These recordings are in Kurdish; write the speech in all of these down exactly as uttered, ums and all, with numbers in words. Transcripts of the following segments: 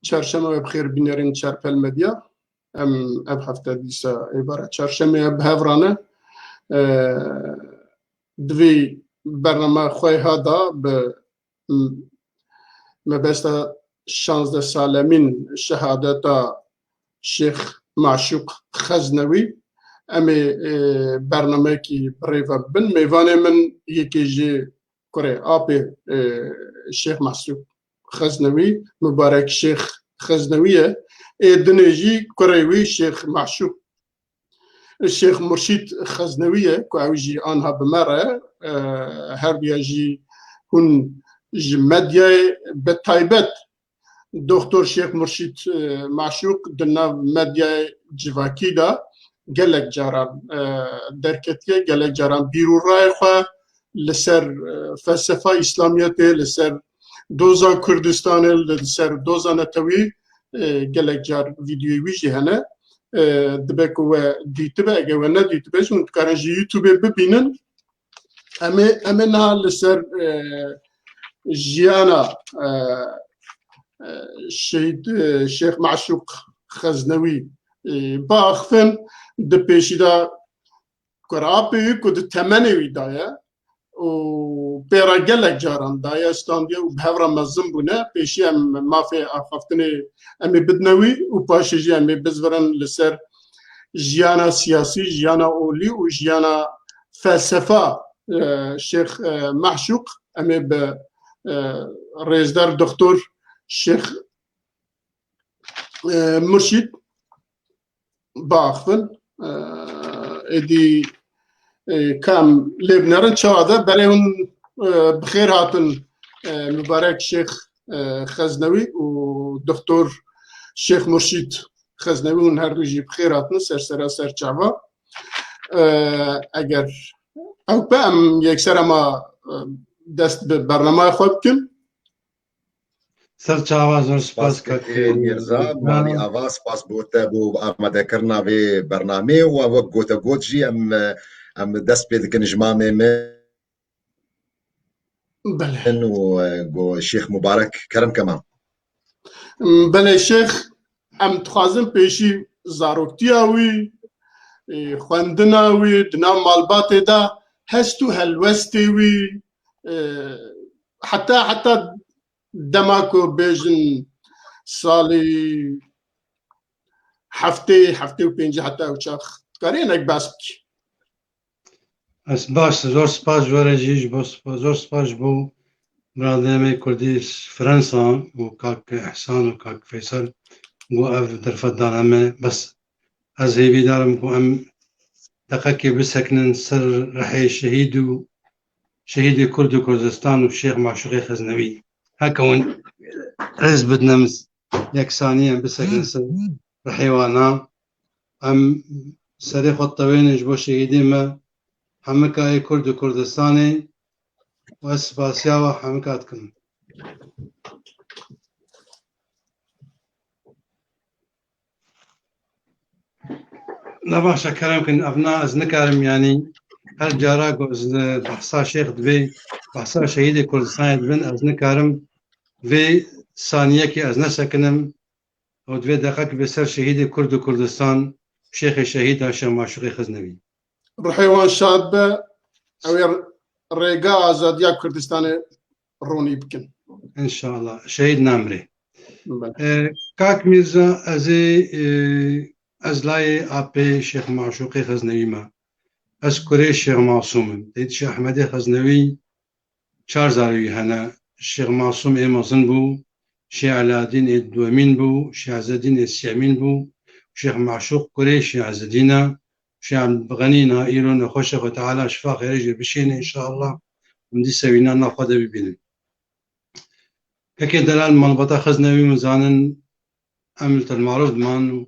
Çarşema we bi xêr bînerên Çarpel Medya. Em ev hefte dîsa êvara çarşemê ye bi hev re ne. E, di vê bername xwe ha da bi m-, mebesta şazdeh salemîn şehadeta Şêx Maşûq Xeznewî. Em ê, e, bernameyekî bi rê ve bibin. Mêvanê min yekê jê kurê apê, e, Şêx Maşûq Xeznewî, Mubarek Şêx Xeznewî ye. Ê dinê jî kurê wî Şêx Maşûq, Şêx Murşîd Xeznewî ye, ku ew jî anha bi me re, e, her duya jî hûn ji medyayê, bi taybet Doktor Şêx Murşîd, e, Maşûq di nav medyayê civakî de gelek caran, e, derketiye, gelek caran bîr û rayê xwe li ser, e, felsefa Îslamiyetê, li ser doza Kurdistanê, li ser doza netewî, e, gelek car vîdyoyê wî jî hene. E, dibe ku we dîtibe, eger we nedîtibe jî hûn dikarin ji YouTubeê bibînin. Em ê, em ê niha li ser, e, jiyana, e, e, şehîd, e, Şêx Maşûq Xeznewî, e, biaxivin. Di pêşî de kurapê wî ku di temenê wî de ye û pê re gelek caran daye, standiye û bi hev re mezin bûne. Pêşî em mafê axaftinê em ê bidine wî û paşê jî em ê bizvirin li ser jiyana siyasî, jiyana olî û jiyana felsefa, e, Şêx, e, Maşûq. Em ê bi, e, rêzdar Doktor Şêx, e, Murşîd biaxivin. E, êdî, e, ka em lê binerin çawa de, belê hûn, e, bi xêr hatin, e, Mubarek Şêx, e, Xeznewî û Doktor Şêx Murşîd Xeznewî, hûn her du jî bi xêr hatin ser sera ser çava. E, eger ew be, em yekser ema, e, dest bi bernamaya xwe bikin. Ser çava, zor spas, Spas kak Mîrza, Mîrza. Malî Ava, spas bo te bo amadekirina vê bernamê û wek gote got jî em, em dest pê dikin ji mamê min Belê. û, e, go Şêx Mubarek kerem kema. Belê Şêx, em dixwazin pêşî zaroktiya wî, e, xwendina wî, di nav malbatê de hest û helwestê wî, e, heta, heta dema ku bêjin salî heftê, heftê û pêncî heta ew çax dikarî hinek behs bikî. Ez baş, zor spas ji we re jî, ji bo spa-, zor spas ji bo birademê Kurdî Fransa û kak Ehsan û kak Feysel ku ev derfet dane me. Bes ez hêvîdar im ku em deqekê bisekinin ser rihê şehîd û şehîdê Kurd û Kurdistan û Şêx Maşûqê Xeznewî. Heke hûn rêz bidine min, yek saniyê em bisekinin ser rihê wana. Em serê xwe tewênin ji bo şehîdê me, hemika ê Kurd û Kurdistanê, û ez spasiya we hemika dikim. Ne baş e, kerem kin, evna ez nikarim, yanî her cara ku ez behsa şêx dibê, behsa şehîdê Kurdistanê dibin, ez nikarim vê saniyekê ez nesekinim û divê deqek bê ser şehîdê Kurd û Kurdistan, şêxê şehîd a Şêx Maşûqê Xeznewî. Ruhê wan şad be, ew ê rêga azadiya Kurdistanê ronî bikin. Înşallah. Şehîd namrê. Belê. E, kak Mîrza, ez ê, e, ez layê apê Şêx Maşûqê Xeznewî me. Ez kurê Şêx Masûm im. Dêt Şêx Ehmedê Xeznewî çar zarê wî hene. Şêx Masûm ê mezin bû, Şêx Elâdîn ê duwemîn bû, Şêx Ezedîn ê sêyemîn bû, Şêx Maşûq kurê Şêx Ezedîn e. Şêx Ebdulxenî na îro nexweş e, Xwe Teala şifa xêrê jê bişêne înşallah. Hûn dîsa wîna nav xwe de bibînin. Kekê delal malbata Xeznewî min zanin, em li Telmarov diman û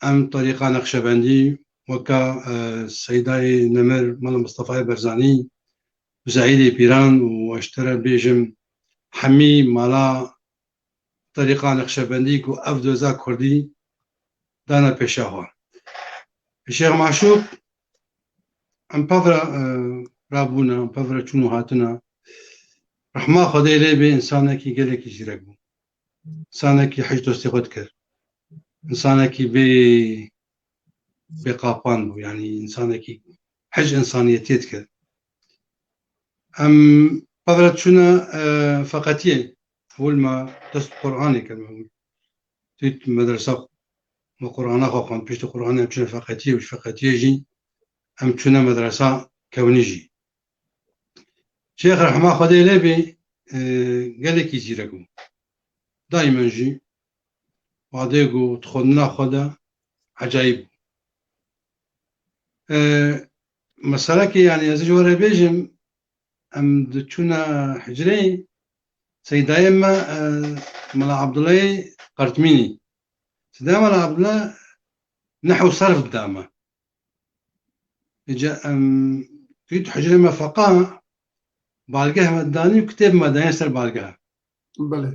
em terîqa Neqşebendî weka, e, Seydayê Nemir, Mela Mistefayê Berzanî, Zeîdê Pîran û ez ji te re bêjim hemî mala terîqa Neqşebendî ku ev doza Kurdî dane pêşa xwe. Şêx Maşûq, em pevre, e, rabûne, em pevre çûn û hatine. Rehma Xwedê lê bê, însanekî gelekî zîrek bû. Însanekî hej dostê xwe dikir. Însanekî bê, bê qapan bû, yanî însanekî hej însaniyetê dikir. Em pevre çûne, e, feqetiyê. Ewil me dest Qur'anê kir me. Tît medresa me Qur'ana xwe xwend, piştî Qur'anê em çûne feqetiyê û ji feqetiyê jî em çûne medresa kewnî jî. Şêx rehma Xwedê lê bê, e, gelekî zîrek bû. Daîmen jî wadê ku di xwendina xwe de ecayîb bû. E, meselekê, yanî ez ji we re bêjim, em diçûne hicreyê, seydayê me, e, Mela Abdullahê Qertmînî. Seydayê Mela Abdullah nehw serf dida me. Îca em tît hicrê me feqa, balgeh me danî û kitêb me dayê ser balgeh. Belê.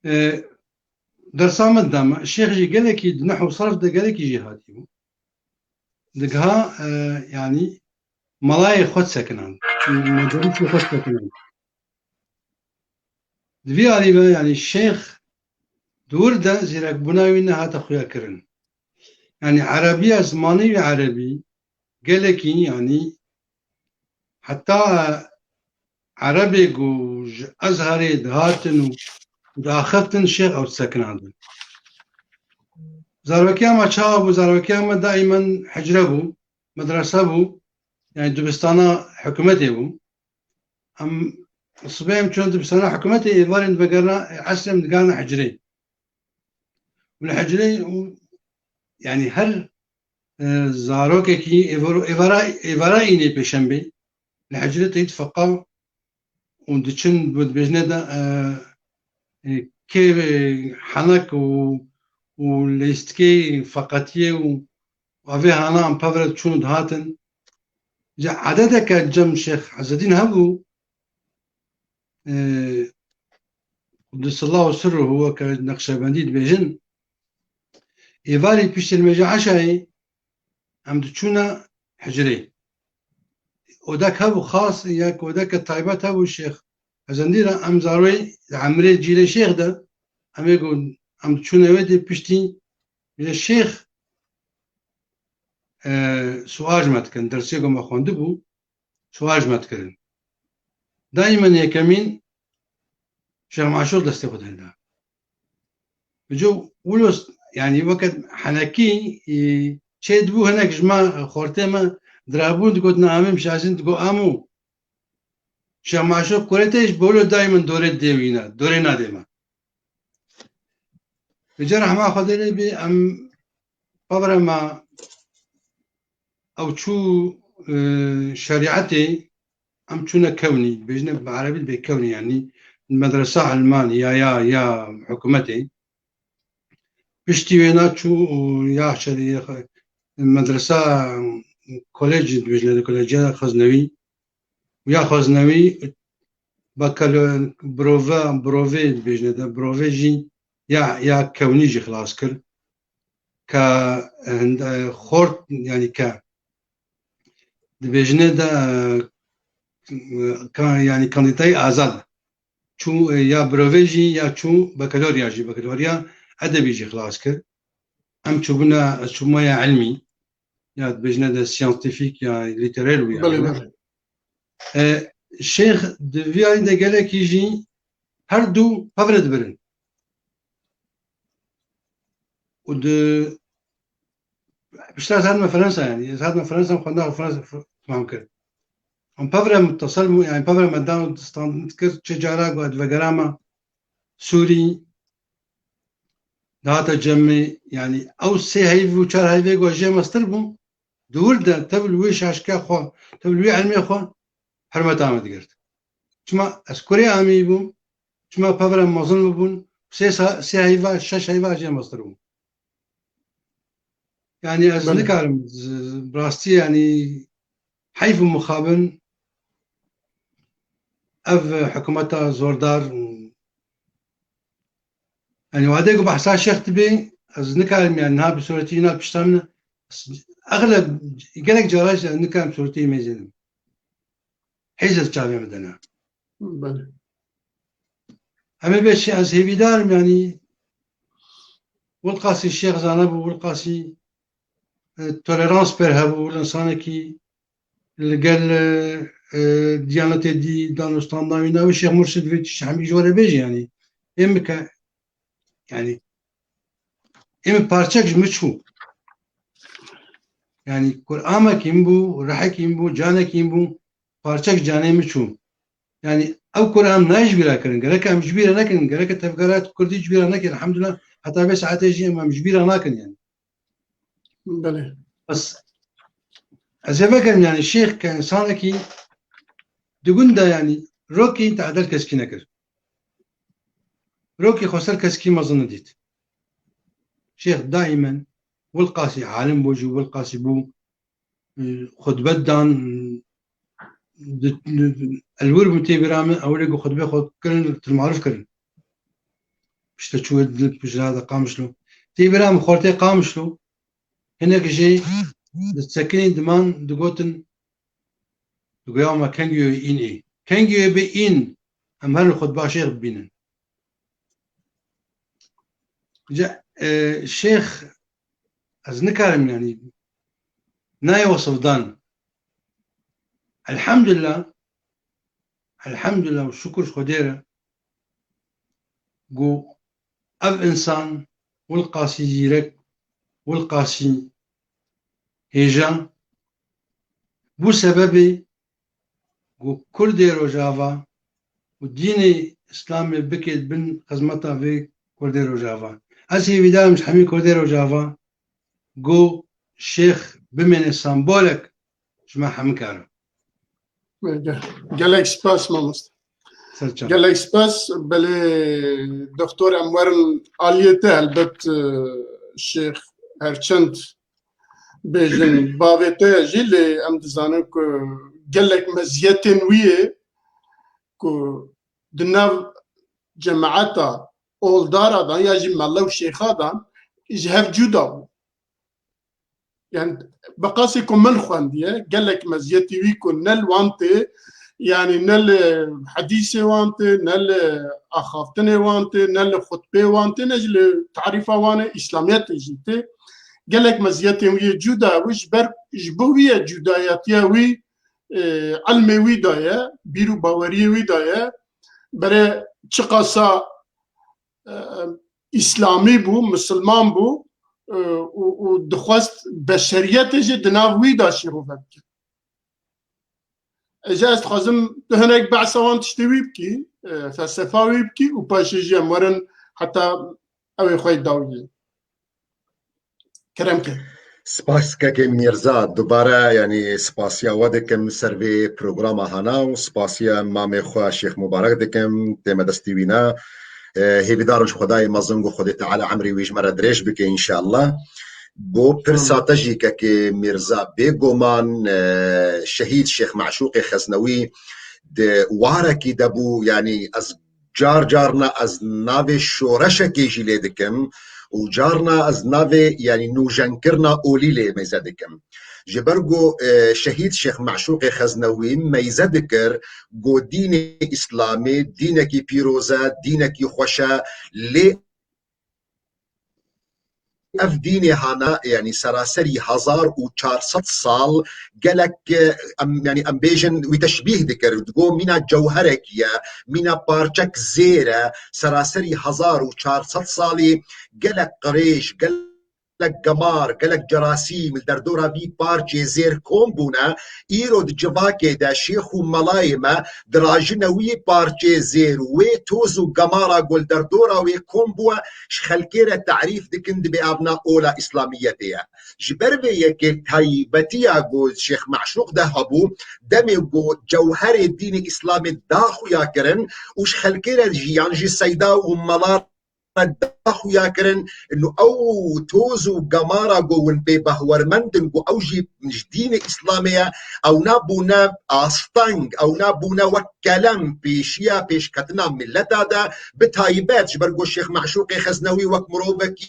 E, dersa me dida me. Şêx jî gelekî di nehw serf de gelekî jêhatî bû. Digiha, e, yanî melayê xwe disekinand. Medarîsê xwe disekinand. Di vî alî ve, yanî şêx di wir de zîrekbûna wî nehate xuya kirin. Yanî erebiya, zimanê wî erebî gelekî, yanî heta erebê ku ji Ezherê dihatin û diaxiftin, şêx ew disekinandin. Zarokiya me çawa bû? Zarokiya me daîmen hicre bû, medrese bû, yanî dibistana hikûmetê bû. Em sibê em çûne dibistana hikûmetê, êvarên vegerina, esrê em digerina hicrê. Û li hicrê û, yanî her, e, zarokekî êvaro-, êvara, êvara înê pêşembê li hicrê teyît feqa û diçin bi dibêjine de, e, e, kê, e, henek û, û lêstikê feqetiyê û avê hana em pevre diçûn û dihatin. Ji ededeke cem Şêx Ezedîn hebû, e, Quddisallahu sirruhu, weke Neqşebendî dibêjin, êvarî piştî nimêja eşayê em diçûne hicrê. Odek hebû xas, yek odeke taybet hebû Şêx Ezendî re, em zarwê li emrê cîlê Şêx de, em ê ku em diçûne wê dê piştî bê Şêx, e, sual ji me dikin. Dersê ku me xwendibû, sual ji me dikirin. Daîmen yekemîn Şêx Maşûr destê xwe dihilda. Bi co wilo, yanî weke henekî, e, çê dibû, hinek ji me xortê me dirabûn, digotin amê, mişazin digot amo. Şêx Maşûr kurê te ji bolo daîmen dorê dê wî ne, dorê nadê me. Bi ca rehma Xwedê lê bê, em pevre me ew çû, e, şerîetê, em çûne kewnî, dibêjine bi erebî dibê kewnî, yanî medresa ilmanî ya, ya, ya hikûmetê. Piştî wêna çû û ya şerî-, medresa, kolejî dibêjine, kolejiya xeznewî. Ya xeznewî, bakalo-, brove, brove dibêjine de, brove jî ya, ya kewnî jî xilas kir. Ke hinde xort, yanî ke dibêjine de, ka-, yanî kandîdayî azad. Çû, ya brove jî, ya çû bakalorya jî, bakalorya edebî jî xilas kir. Em çûbûne, ez çûbûme ya ilmî, ya dibêjine de scientifique ya littéraire bû ya. Belê, belê. E, Şêx di vî alî de gelekî jî her du pevre dibirin. Û di, piştre ez hatime Fransa, yanî ez hatime Fransa, xwendina xwe Fransa f-, temam kir. Em pevre mutesil bû, yanî pevre me dan û standin dikir, çi cara ku ez vegerama Sûrî, dihate cemê, yanî ew sê heyv û çar heyvê ku jê mestir bû, di wir de tev li wê şaşke xwe, tev li wê ilmê xwe hurmeta me digirt. Çima ez kurê amî bûm, çima pevre mezin bûn, sê sa-, sê heyva, şeş heyva jê mestir bûm. Yanî ez Belê. nikarim, z-, z-, bi rastî, yanî heyf û mixabin ev hikûmeta zordar, yanî wadê ku behsa şêx dibê, ez nikarim, yanî niha bi sûretî îna pişta min, ez exleb gelek cara jî ez nikarim sûretî mêzênim. Hêz ez çavê min de ne. Belê. Em ê bê çi, ez hêvîdar im, yanî Wilqasî şêx zane bû, Wilqasî, e, tolerans pêr hebû, li insanekî li gel, e, e, diyanetê dî danûstan dawî navê Şêx Murşid vê tişt hemî ji we re bêjî, yanî ê min ke, yanî ê min parçek ji min çû. Yanî Kur'amek min bû, rehek min bû, canek min bû, parçek canê min çû. Yanî ew Kur'an nayê ji bîra kirin. Gerek em ji bîra nekin, gerek tevgera Kurdî ji bîra nekin. Elhamdulillah, heta vê saetê jî em, em ji bîra nakin yanî. Belê. Bes ez ê vegerim, yanî şêx ke însanekî di gund de, yanî rokî tehdel keskî nekir. Rokî xweser keskî mezin nedît. Şêx daîmen Wilqasî alim bû, ji Wilqasî bû, e, xutbe dan, di, di, elwir bû tê bîra min, ewilê ku xutbê xwe kirin, til maruf kirin. Pişte çûye dil pijra de Qamişlo. Tê bîra min xortê Qamişlo. Hinek jê di sekinî diman digotin, digoya me kengî wê în ê. Kengî wê bê în, em herin xutba şêx bibînin. Ca, e, şêx, ez nikarim yanî, nayê wesif dan. Elhamdulillah, elhamdulillah û şukur ji Xwedê re ku ev însan Wilqasî zîrek, Wilqasî hêja bû sebebê ku Kurdê Rojava û dînê Îslamê bike bin xizmeta vê Kurdê Rojava. Ez hêvîdar im ji hemî Kurdê Rojava ku şêx bimêne sembolek ji me hemikar e. Ge-, gelek spas mamoste. Ser çav. Gelek spas. Belê doktor, em werin aliyê te, helbet, e, şêx her çend bêjin bavê te ye jî, lê em dizanin ku gelek meziyetên wî yê ku di nav cemaeta oldara de ya jî mele û şêxa de ji hev cuda bû. Yani bi qasî ku min xwendiye, gelek meziyetî wî ku ne li wan tê, yani ne li hedîsê wan tê, ne li axaftinê wan tê, ne li xutbê wan tê, ne jî li tarîfa wan ê Îslamiyetê jî tê. Gelek meziyetên wî yê cuda bû, ji ber, ji bo wî ye cudayetiya wî, e, ilmê wî de ye, bîr û baweriyê wî de ye. Berê çiqasa, e, Îslamî bû, misilman bû, e, û, û dixwest beşeriyetê jî di nav wî de şîrove bike. Êca ez dixwazim tu hinek behsa wan tiştê wî bikî, e, felsefa wî bikî û paşê jî em werin heta ew ê xwe yê dawiyê. Kerem ke. Spas kekê Mîrza, dubare, yanî spasiya we dikim ser vê programa hana û spasiya mamê xwe Şêx Mubarek dikim, tême destî wî ne. E, hêvîdar im ji Xwedayê mezin ku Xwedê Teala emrê wî ji me re dirêj bike înşallah. Bo pirsa te jî kekê Mîrza, bêguman, e, şehîd Şêx Meşûqê Xeznewî di warekî de bû, yanî ez car carna ez navê şoreşekê jî lê dikim û carna ez navê, yanî nûjenkirina olî lê mêze dikim. Ji ber ku, e, şehîd Şêx Meşûqê Xeznewî meyze dikir ku dînê Îslamê dînekî pîroz e, dînekî xweş e, lê ev dînê hana, yanî seraserî hezar û çar sed sal gelek, e, em, yanî em bêjin wî teşbîh dikir, digo mîna cewherekî ye, mîna parçek zêr e, seraserî hezar û çar sed salî gelek qirêj, gelek gemar, gelek cerasîm li derdora vî parçê zêr kom bûne, îro di civakê de şêx û melayê me dirajine wî parçê zêr û wê toz û gemara ku li derdora wê kom bûye, ji xelkê re tarîf dikin, dibê ev na ola Îslamiyetê ye. Ji ber vê yekê taybetiya ku Şêx Meşûq de hebû, demê ku cewherê dînê Îslamê da xuya kirin û ji xelkê re jî, yan jî seyda û mela da xuya kirin, û ew toz û gemara ku hûn pê behwermend in, ku ew jî ji dînê Îslamê ye, ew na bûne asteng, ew na bûne wek kelem pêşiya pêşketina mileta de, bi taybet ji ber ku Şêx Meşûqê Xeznewî wek mirovekî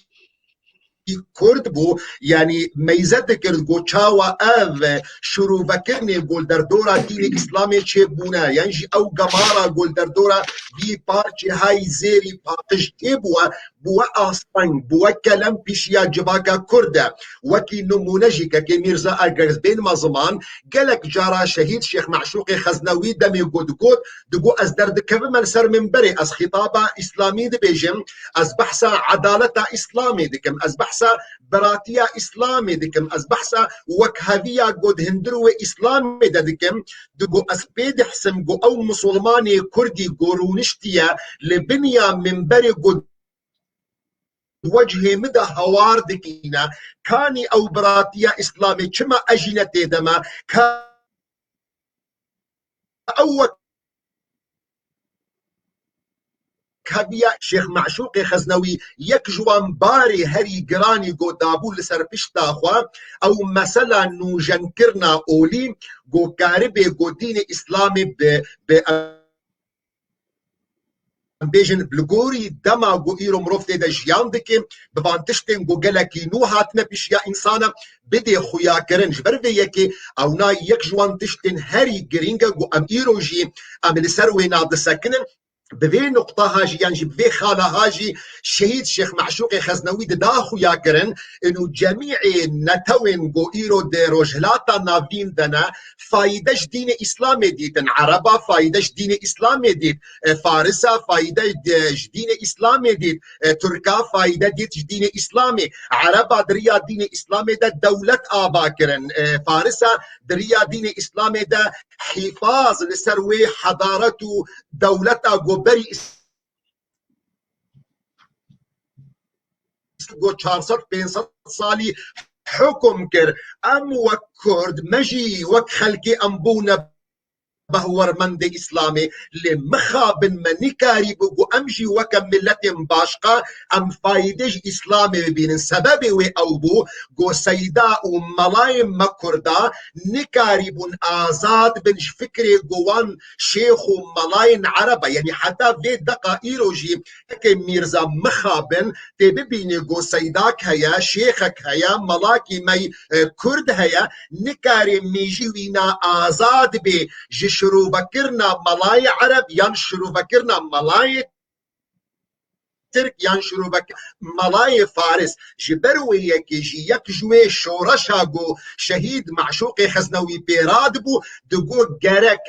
Kurd bû, yanî meyze dikir ku çawa ev şirûvekirinê ku li derdora dînê Îslamê çêbûne, yan jî ew gemara ku li derdora vî parçê hay zêrî paqij têbûye, bûye asteng, bûye kelem pîşiya civaka Kurd de. Wekî nimûne jî kekê Mîrza, eger ez bênime ziman, gelek cara şehîd Şêx Meşûqê Xeznewî demê ku digot, digot, ez derdikevime li ser minberê, ez xîtaba Îslamî dibêjim, ez behsa edaleta Îslamê dikim, ez behsa biratiya Îslamê dikim, ez behsa wekheviya ku di hundirê Îslamê de dikim, digot, ez pê dihsim ku ew misilmanê Kurdî ku rûniştiye li biniya minberê ku di wecihê min de hawar dikîne, kanî ew biratiya Îslamê çima ez jî ne tê de me, ka ew wek heviya Şêx Meşûqê Xeznewî yek ji wan barê herî giranî ku dabû li ser pişta xwe, ew mesela nûjenkirina olî ku karibê ku dînê Îslamê bi, bi em bêjin, li gorî dema ku îro mirov tê de jiyan dike, bi van tiştên ku gelekî nû hatine pişiya însana, bidê xuyakirin. Ji ber vê yekê ewna yek ji wan tiştên herî girîng e ku em îro jî em li ser wê nadisekinin. Bi vê nuqtaha jî, yan jî bi vê xalaha jî şehîd Şêx Meşûqê Xeznewî dida xuyakirin, û cemîê netewên ku îro di Rojhilata Navîn de ne, fayde ji dînê Îslamê dîtin. Ereba fayde ji dînê Îslamê dît. E, Farisa fayde de ji dînê Îslamê dît. E, Tirka fayde dît ji dînê Îslamê. Ereba di riya dînê Îslamê de dewlet ava kirin. E, Farisa di riya dînê Îslamê de hîfaz li ser wê hedaret û dewleta ku berî Îs-, ku çar sed pênc sed salî hukum kir. Em wek Kurd, me jî wek xelkê em bûne behwermendê Îslamê, lê mixabin me nikarîbû ku em jî weke miletên başqa em fayde ji Îslamê bibînin. Sebebê wê ew bû ku seyda û melayên me Kurda nikarîbûn azad bin ji fikrê ku wan şêx û melayên Ereba, yanî heta vê deqa îro jî kekê Mîrza mixabin tê bibînê ku seydak heye, şêxek heye, melakî me, e, Kurd heye, nikare mêjî wîna azad bê ji şirûvekirina melayê Ereb yan şirûvekirina melayê Tirk yan şirûvek melayê Faris. Ji ber wê yekê jî yek ji wê şoreşa ku şehîd Meşûqê Xeznewî pê radibû, digot gerek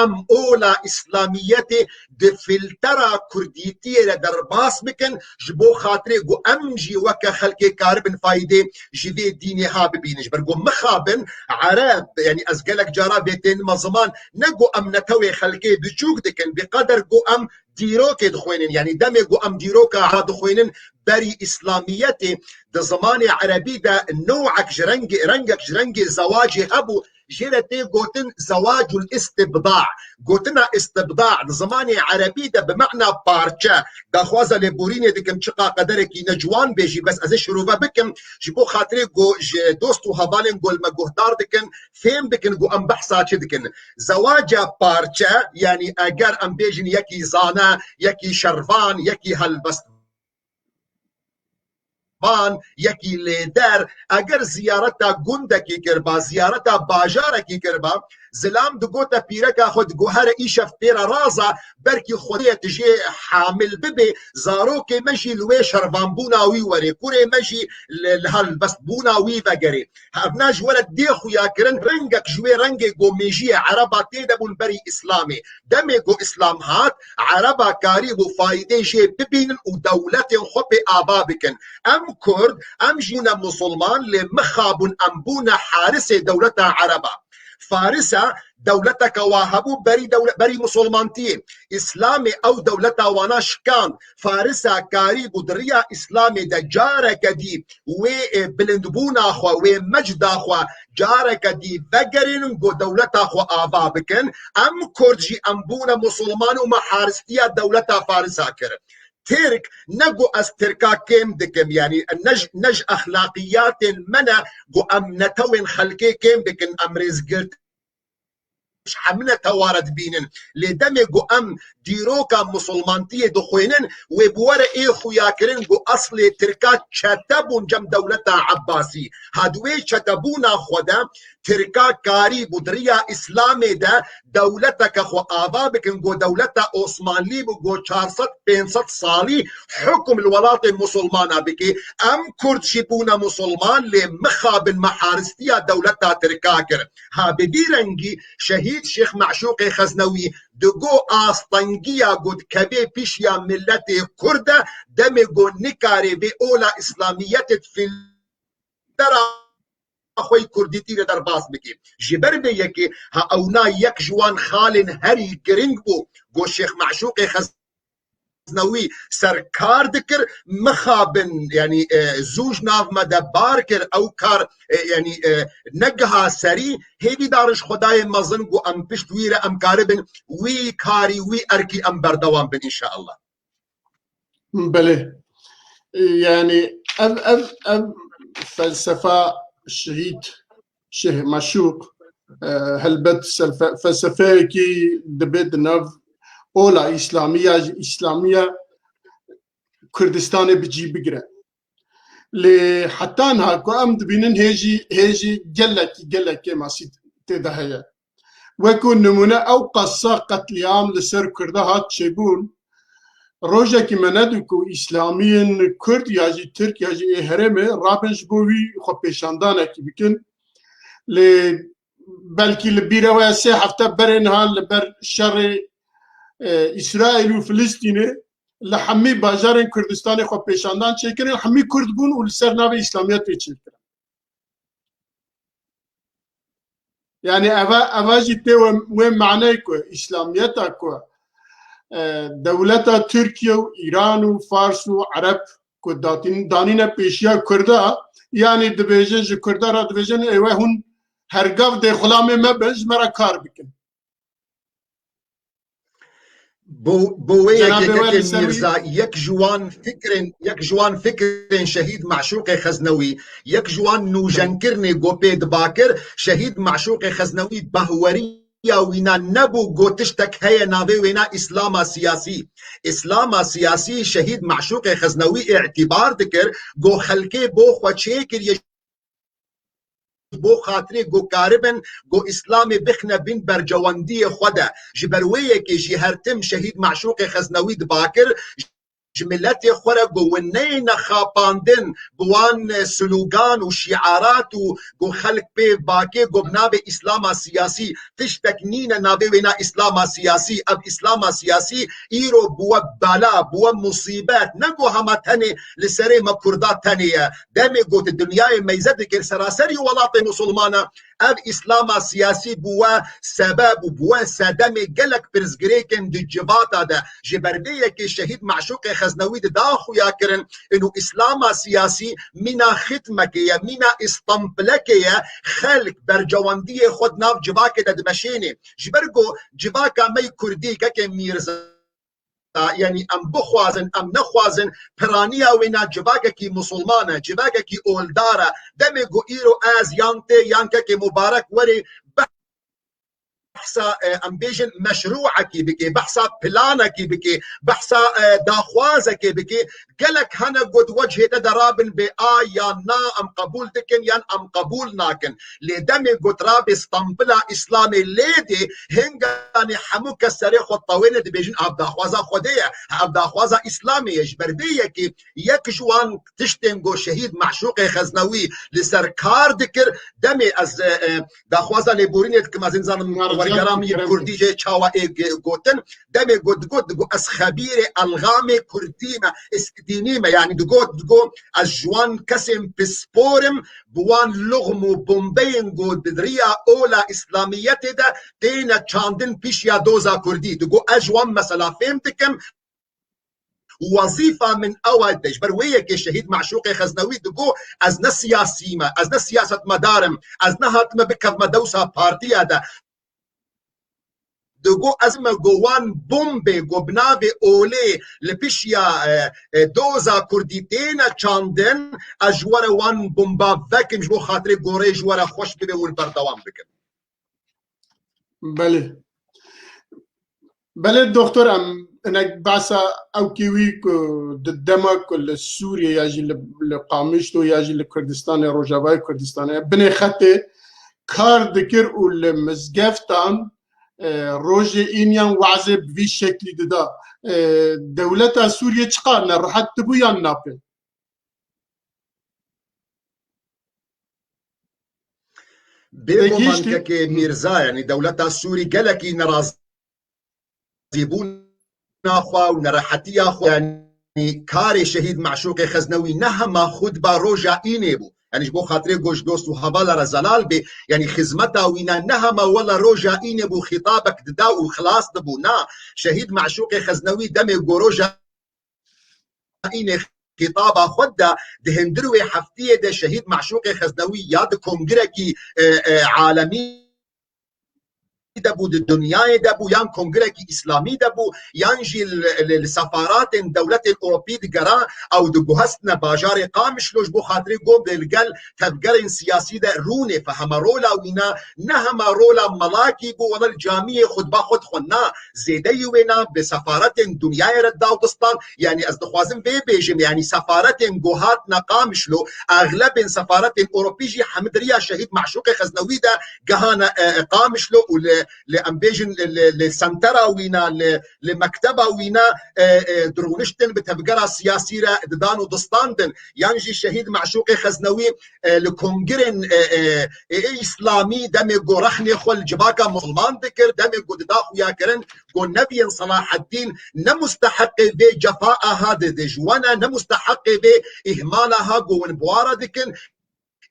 em ola Îslamiyetê di filtera kurdîtiyê re derbas bikin, ji bo xatirê ku em jî weke xelkê karibin faydê ji vê dînê ha bibînin. Ji ber ku mixabin Ereb, yanî ez gelek cara vê tênime ziman, ne ku em netewê xelkê biçûk dikin, bi qeder ku em dîrokê dixwînin, yanî demê ku em dîroka ha dixwînin, berî Îslamiyetê di zimanê Erebî de newek ji rengê, rengek ji rengê zewacê hebû, jê re tê gotin zewacul istibda. Gotina istibda di zimanê Erebî de bi mena parçe, daxwaza lêborînê dikim, çiqa qederekî ne ciwan bê jî, bes ez ê şirove bikim, ji bo xatirê ku ji dost û hevalên ku li me guhdar dikin, fêm bikin ku em behsa çi dikin. Zewaca parçe, yanî eger em bêjin yekî zane, yekî şervan, yekî helbestvan, yekî lêder, eger ziyareta gundekî kiriba, ziyareta bajarekî kiriba, zilam digote pîreka xwe, digo here îşev pê re raza, belkî Xwedê tu jê hamil bibê, zarokê me jî li wê şervanbûna wî werê, kurê me jî li, li helbestbûna wî vegerê. Hevna ji we re dê xuya kirin, rengek ji wê rengê ku mêjiyê Ereba tê de bûn berî Îslamê. Demê ku Îslam hat, Ereba karîbû faydê jê bibînin û dewletên xwe pê ava bikin. Em Kurd, em jî ne Musulman, lê mixabûn em bûne harisê dewleta Ereba. Farisa dewleteke wa hebû berî dewle-, berî Musulmantiyê. Îslamê ew dewleta wana şikand. Farisa karîbû di riya Îslamê de careke dî wê, e, bilindbûna xwe, wê mecda xwe careke dî vegerînin, ku dewleta xwe ava bikin. Em Kurd jî em bûne Musulman û me haristiya dewleta Farisa kir. Tirk, ne ku ez Tirka kêm dikim, yanî ne ji, ne ji exlaqiyatên me ne ku em netewên xelkê kêm bikin, em rêzgirt hemine teware dibînin. Lê demê ku em dîroka musulmantiyê dixwînin, wê bi were ê xuyakirin ku eslê Tirka çete bûn cem dewleta Ebbasî. Ha di wê çetebûna xwe de Tirka karî bû di riya Îslamê de dewleteke xwe ava bikin, ku dewleta Osmanlî bû, ku çar sed pênc sed salî hukum li welatê musulmana bike. Em Kurd jî bûne musulman, lê mixabin me haristiya dewleta Tirka kir. Ha bi vî rengî Şehîd Şêx Meşûqê Xeznewî digo astengiya ku dikeve pişiya miletê Kurd e, demê ku nikarê vê ola Îslamiyetê di fîldera xwe yî Kurdîtî de derbas bike. Ji ber vê yekê ha ewna yek ji wan xalên herî giring bû ku Şêx Meşûqê Xeznewî Xeznewî ser kar dikir, mixabin, yanî, e, zû ji nav me de bar kir, ew kar, e, yanî, e, negiha serî, hêvîdar in ji Xwedayê mezin ku em pişt wî re em karibin wî karî, wî erkî em berdewam bin înşallah. Belê. Yani ev, ev, ev felsefa şehîd Şêx Meşûq, e, helbet selfe-, felsefeyekî dibe di nav ola Îslamiya, ji Îslamiya Kurdistanê bi cî bigire. Lê heta niha ku em dibînin hê jî, hê jî gelekî, gelekî kêmasî tê de heye. Wekû nimûne ew qasa qetlîam li ser Kurda hat çêbûn, rojekî me nedî ku Îslamiyên Kurd ya jî Tirk ya jî ê herêmê rabin ji bo wî xwepêşandanekî bikin. Lê belkî li bîra we sê hefte berê niha li ber şerê, e, Îsraîl û Filistînê li hemî bajarên Kurdistanê xwepêşandan çêkirin, hemî Kurd bûn û li ser navê Îslamiyetê çêkirin. Yani eva, eva jî tê wê, wê maneyê ku Îslamiyeta ku, e, dewleta Tirkiye û Îran û Fars û Ereb ku datin-, danîne pêşiya Kurda, yani dibêjin ji Kurda re dibêjin ê we hûn hergav dê xulamê me bin, ji me re kar bikin. Bo, bo wê yekê kekê Mîrza, yek ji wan fikrên, yek ji wan fikrên Şehîd Meşûqê Xeznewî, yek ji wan nûjenkirinê ku pê diba kir, Şehîd Meşûqê Xeznewî behweriya wîna nebû ku tiştek heye navê wêna Îslama siyasî. Îslama siyasî Şehîd Meşûqê Xeznewî îtîbar dikir ku xelkê bo xwe çêkiriye bo xatirê ku karibin ku Îslamê bixine bin bercewendiyê xwe de. Ji ber wê yekê jî her tim Şehîd Meşûqê Xeznewî diba kir, ji miletê xwe re ku win neyêne xapandin bi wan slogan û şiarat û ku xelk pê bakê ku bi navê Îslama siyasî tiştek nîne navê wêna Îslama siyasî. Ev Îslama siyasî îro bûwe bela, bûwe musîbet. Ne ku hema tenê li serê me Kurda tenê ye. Demê ku di dinyayê meyze dikir seraserî welatê musulmana, ev Îslama siyasî bûwe sebeb û bûwe sedemê gelek pirsgirêkên di civata de. Ji ber vê yekê Şehîd Meşûqê Xeznewî dida xuya kirin, inu Îslama siyasî mîna xitmekê ye, mîna îstampilekê ye, xelk bercewendiyê xwe di nav civakê de dimeşênê. Ji ber ku civaka me yê Kurdî kekê Mîrza, yanî em bixwazin, em nexwazin, piraniya wêna civakekî musulman e, civakekî oldar e. Demê ku îro ez yan tê yan kekê Mubarek werê behsa, e, em bêjin meşrûekî bike, behsa planekî bike, behsa, e, daxwazekê bike, gelek hene ku di wecihê te de rabin bê a yan na, em qebûl dikin yan em qebûl nakin. Lê demê ku rabê stampila Îslamê lê dê, hinganê hemû kes serê xwe tewêne dibêjin ev daxwaza Xwedê ye, ev daxwaza Îslamê ye. Ji ber vê yekê yek ji wan tiştên ku Şehîd Meşûqê Xeznewî li ser kar dikir, demê ez, e, e, daxwaza lêborînê dikim, ez nizanim wergera min yê Kurdî jê çawa ê g-, gotin, demê ku digot, digot ez xebîrê elxamê Kurdî me, is-, dînî me, yanî digot, digot ez ji wan kesên pispor im, bi wan luxm û bombeyên ku di riya ola Îslamiyetê de têne çandin pişiya doza Kurdî. Digot ez ji wan mesela fêm dikim, wezîfa min ew e. Ji ber wê yekê Şehîd Meşûqê Xeznewî digot ez ne siyasî me, ez ne siyasetmedar im, ez nehatime bikevme dewsa partiya de. Digot ez me ku wan bombê ku bi navê olê li pişiya, e, e, doza Kurdî têne çandin, ez ji we re wan bomba vekim ji bo xatirê goreyê ji we re xweş bibe û li berdewam bikim. Belê. Belê doktor, em hinek behsa ewkî wî ku di dema ku li Sûriyê ya jî li, li Qamişlo ya jî li Kurdistanê, Rojavayê Kurdistanê, binê xetê kar dikir û li mizgeftan, e, rojê îniyan wazê bi vî şeklî dida. E, dewleta Sûriyê çiqas nerehet dibû yan napê? Bê Peki guman işte. Kekê Mîrza, yanî dewleta Sûrî gelekî nerazîbûna xwe û nerehetiya xwe, yanî karê şehîd Meşûqê Xeznewî ne hema xutba roja înê bû. Yanî ji bo xatirê goş dost û hevala re zelal bê, yanî xizmeta wî ne, ne hema wela roja înê bû, xîtabek dida û xilas dibû. Na, şehîd Meşûqê Xeznewî demê go roja înê xîtaba xwe de di hundir wê heftiyê de şehîd Meşûqê Xeznewî ya di kongrekî, e, e, alemî de bû, di dinyayê de bû, yan kongrekî îslamî de bû, yan jî li, li, li sefaratên dewletên Ewropî digera ew diguhestine bajarê Qamişlo ji bo xatirê go bê li gel tevgerên siyasî de rûnê fe. Hema rola wî ne, ne hema rola melakî bû, wela li camiyê xutba xwe dixwe. Na, zêdeyî wê ne, bi sefaretên dinyayê re da û distan. Yanî ez dixwazim vê bêjim, yanî sefaretên ku hatine Qamişlo, exlebên sefaretên Ewropî jî hemî di riya şehîd Meşûqê Xeznewî de gehane, e, e, Qamişlo û li, li em bêjin li, li, li sentera wî ne, li, li mekteba wî ne, e, e, dirûniştin bi tevgera siyasî re didan û distandin. Yan jî şehîd Meşûqê Xeznewî, e, li kongirên, e, e, e, îslamî demê ku rexnê xwe li civaka misilman dikir, demê ku dida xuyakirin, ku Nebiyên Selahaddîn ne musteheqê vê cefa aha dide ji we ne, ne musteheqê vê îhmala ha ku win bi wa re dikin.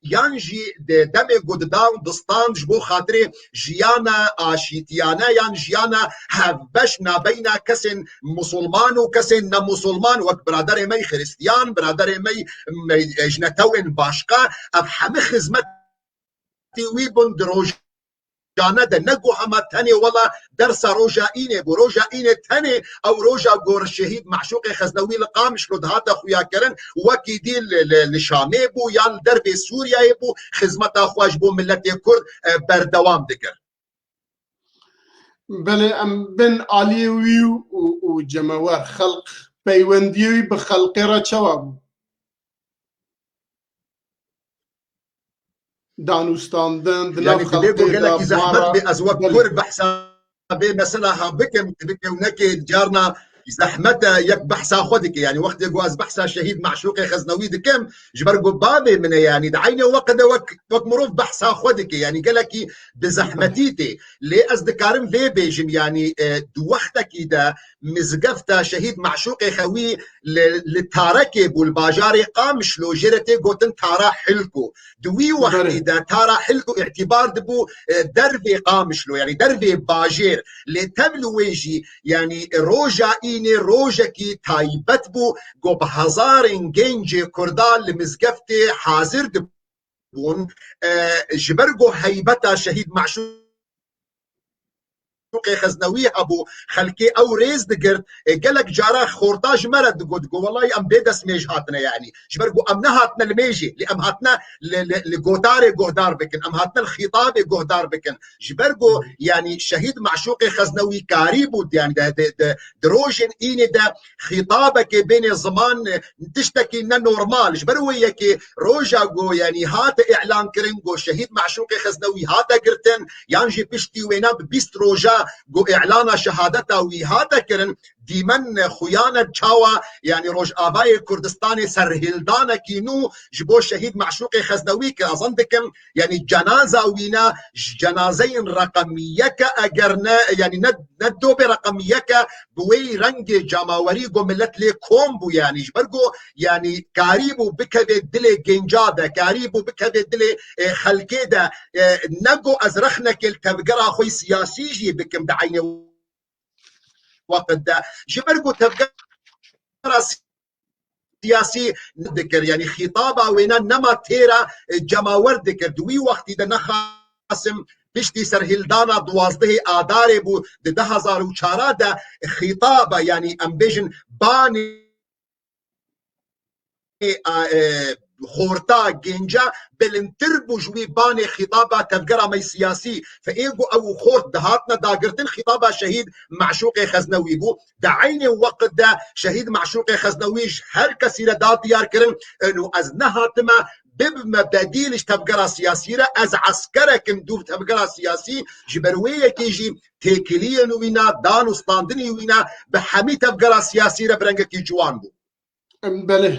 Yan jî di demê ku didan distan ji bo xatirê jiyana aşîtiyane yan jiyana hevbeş nabeyna kesên musulman û kesên nemusulman, wek biraderê me yî xiristiyan, biraderê me yî, me yî, e, ji netewên başqa, ev hemî xizmetî wî bûn di rojane de. Ne ku hema tenê wela dersa roja înê bû. Roja înê tenê ew roja gor şehîd Meşûqê Xeznewî li Qamişlo dihate xuyakirin, wekî dî li, li, li Şamê bû yan li dervê Sûriyeyê bû, xizmeta xwe ji bo miletê Kurd, e, berdewam dikir. Belê, em bên aliyê wî û, û, û cemewer, xelq, peywendiyê wî bi xelqê re çawa bû? Danûstandin, di nav Yanî divê ku xelkê de gelekî zehmet bû, ez wek Belê. Kurd behsa vê mesela ha bikim, divê ku nekê carna zehmet e yek behsa xwe dike. Yanî wextê ku ez behsa şehîd Meşûqê Xeznewî dikim, ji ber ku bavê min e, yanî di eynê weqt de wek, wek mirov behsa xwe dike. Yanî gelekî bi zehmetî tê. Lê ez dikarim vê bêjim, yanî, e, di wextekî de mizgefta şehîd Meşûqê Xewî li, li Tarekê bû, li bajarê Qamişlo, jê re tê gotin Tara Hilko. Di wî wextî Belê. de Tara Hilko îtîbar dibû, e, dervê Qamişlo, yanî dervê bajêr. Lê tev li wê jî, yanî roja înê rojekî taybet bû, ku bi hezarên gencê Kurda li mizgeftê hazir dibûn. E, ji ber ku heybeta şehîd Meşûqê Xeznewî hebû, xelkê ew rêz digirt. E, gelek cara xorta ji me re digot, digot, "Welahî em bê destmêj hatine, yanî ji ber ku em nehatine li mêjê, lê em hatine li, li, li gotarê guhdar bikin, em hatine li xîtabê guhdar bikin." Ji ber ku, yanî şehîd Meşûqê Xeznewî karî bû, yanî de, de, de, di rojên înê de xîtabekê bêne ziman, e, tiştekî ne normal. Ji ber wê yekê roja ku, yanî hate îlan kirin ku şehîd Meşûqê Xeznewî hate girtin, yan jî piştî wêna bi bîst roja ku îlana şehadeta wî hate kirin, dîmen xuyane çawa, yanî Rojavayê Kurdistanê serhildanekî nû ji bo şehîd Meşûqê Xeznewî kir. Ez zan dikim, yanî cenaza wî ne ji cenazeyên reqem yek e, eger ne, yanî ne, ne dobê reqem yek e, bi wê rengê cemawerî ku milet lê kom bû, yanî ji ber ku, yanî karî bû bikeve dilê genca de, karî bû bikeve dilê, e, xelkê de, e, ne ku ez rexnekê li tevgera xwe siyasî jî bikim di eynê weqt de. Ji ber ku tevgera siyasî dikir. Yanî xîtaba wêne nema têra, e, cemawer dikir. Di wî wextî de nexasim piştî serhildana duwazdehê Adarê bû di du hezar û çar de xîtaba, yanî em bêjin banê, e, e, xorta, gênca bilindtir bû ji wî banê xîtaba tevgera me siyasî. Fe ê ku ew xort dihatine dagirtin, xîtaba şehîd Meşûqê Xeznewî bû. Di eynê weqt de şehîd Meşûqê Xeznewî ji her kesî re da diyar kirin, eno ez nehatime bibime bedîl ji tevgera siyasî re, ez eskerek im dû tevgera siyasî, ji ber wê yekê jî têkiliyên wî ne, dan û standinî wî ne, bi hemî tevgera siyasî re bi rengekî ciwan bû. Em, belê.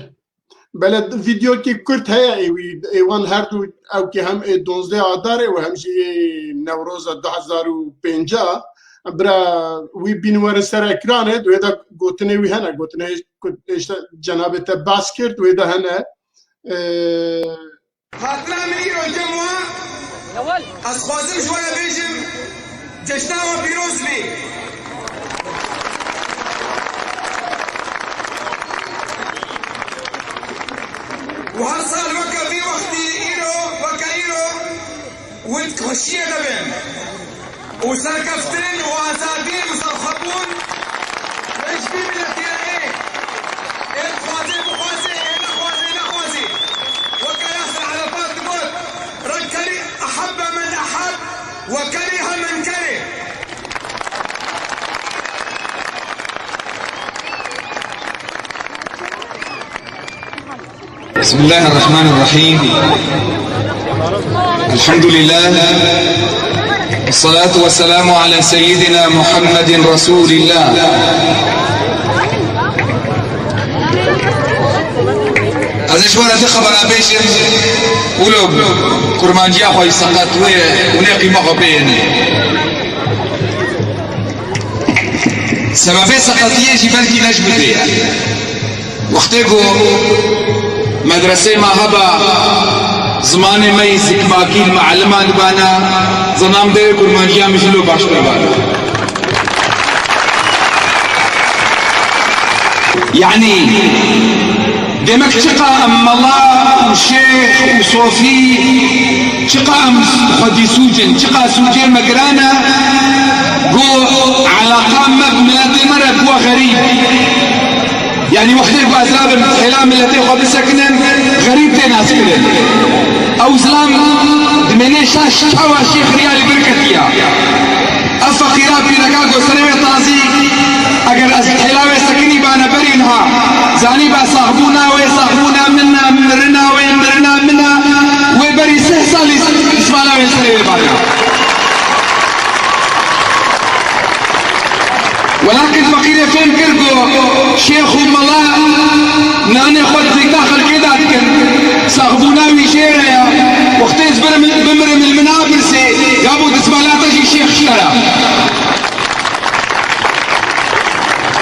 Belê, vîdeokî kurt heye ê wî, ê wan her du, ew kê hem ê duwazdeh Adarê û hem jî ê Newroza du hezar û pêncî. Bira wî bîn werin ser ekranê, wê de gotinê wî hene, gotinê ku işte cenabê te behs kir, wê de hene. Ee, Hatina min îro cem wa, ez xwazim ji we re bêjim, ceşna we pîroz bî. Û her sal weke vî wextî îro, weke îro, win xweşiyê de bin. Û serkeftin û azadî û serxwebûn ji vî miletî re ê. Ê dixwazê bixwazê, ê nexwazê nexwazê. Weke Yasir Arafat digot, "Reng kerî ehebbe men eheb, we kerîhe men kerî." بسم الله الرحمن الرحيم. الحمد لله. والصلاة والسلام على سيدنا محمد رسول الله. Ez ê ji we re du xebera bêjim, wilo kurmanciya xwe yî seqet wê û nê qîma xwe pê yêne. Sebebê seqetiyê jî belkî ne ji min re ye. Wextê ku medresê me heba, zimanê me yî zikmakî li mealiman dibana, zanam dê kurmanciya min jî lo baştir bana. Yanî, demek çiqa em mela û şêx û sofî, çiqa em xwedî sûc in, çiqa sûcê me giran e, ku eleqa me bi miletê me re bûye xerîb. Yanî wextê ku ez rabim hêla miletê xwe bisekinin, xerîb tê naskirin. Ew zilam dimêne şaş çawa şêx riya li vir ketiya. Ev feqîra pîreka ku serê wê tazî, eger ez hêla wê sekinî bana berî niha, zanîba saxbûna wê saxbûna min e, mirina wê mirina min e, wê berî sih salî destmala wê serê wê bana. Welakin feqîrê fêm kir ku şêx û mela nanê xwe di zêka xelkê de dikin. Saxbûna wî jê re ye. Wextê ez birim, bimirim, li min apirsê, ya bo destmala te jî şêx ji te re?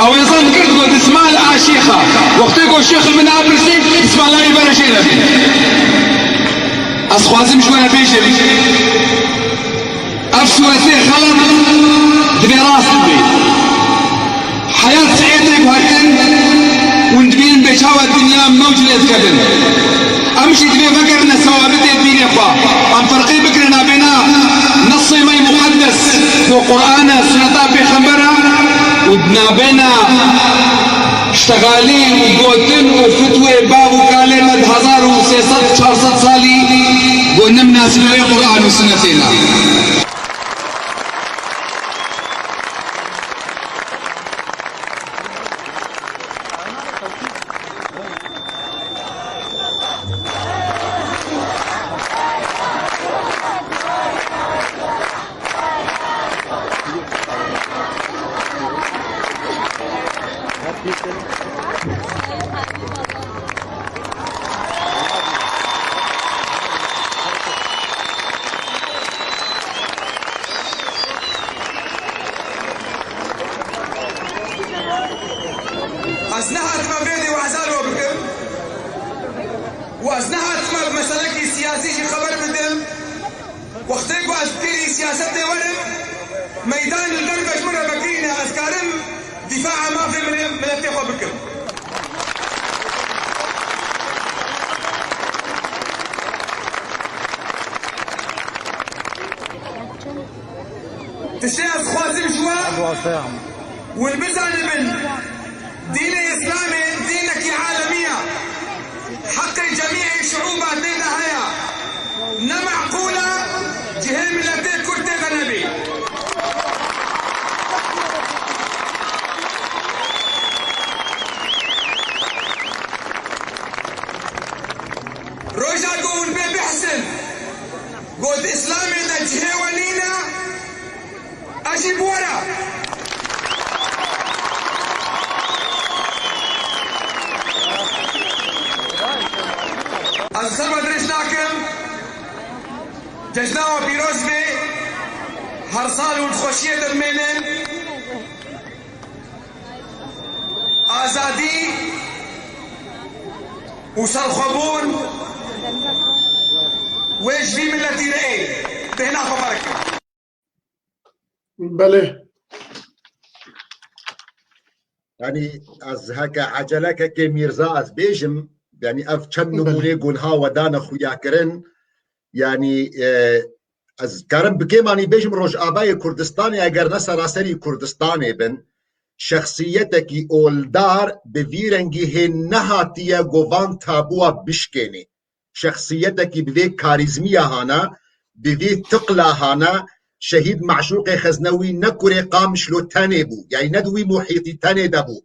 Ew ê zan kir ku destmal a şêx e. Wextê ku şêx li min apirsê, destmala wî bere jê re bê. Ez xwazim ji we re bêjim. Ev sûretê xelet divê rast bibe. Heyat siêtê guhertin hûn dibînin bê çawa dinya mewc lê dikevin. Em jî divê vegerine sewabitê dînê xwe. Em ferqê bikirin nabêna nesê me yê muqeddes ku Quran e, suneta pêxember e û nabêna Ştexalî û gotin û fitwê bav û kalê me di hezar û sê sed çar sed salî ku ne minasib wê Quran û Sunnetê ne. Ez nehatime vê dê weza lo bikim û ez nehatime bi meselekî siyasî jî xeber bidim. Wextê ku ez fikirî siyasetê werim, meydan li ber ve ji min re vekirîne, ez karim dîfa'a mafê min, miletê xwe bikim. Tiştê ez xwazim ji we, hûn bizanibin, dînê Îslamê dînekî alemî ye. Heqê cemî Şûba tê de heye. Ne meqûl e cihê miletê Kurd tê de nebî. Roja ku hûn pê bihsin, got Îslamê de cihê we nîne, ez jî bi we re. Ez ser we dirêj nakim. Cejna we pîroz be. Her sal hûn xweşiyê de bimênin. Azadî û serxwebûn wê ji vî miletî re ê. Bêhna xwe berikin. Belê. Yanî ez heke ecelekekê Mîrza ez bêjim, yanî ev çend nimûnê gunha we dane xuya kirin, yanî e, ez karim bi kêmanî bêjim Rojavayê Kurdistanê eger ne seraserî Kurdistanê bin, şexsiyetekî oldar bi vî rengî hê nehatiye govan tabûa bişkênê. Şexsiyetekî bi vê karîzmiya hana, bi vî tiqla hana, şehîd Meşûqê Xeznewî ne kurê Qamişlo tenê bû, yanî ne di wî muhîtî tenê de bû.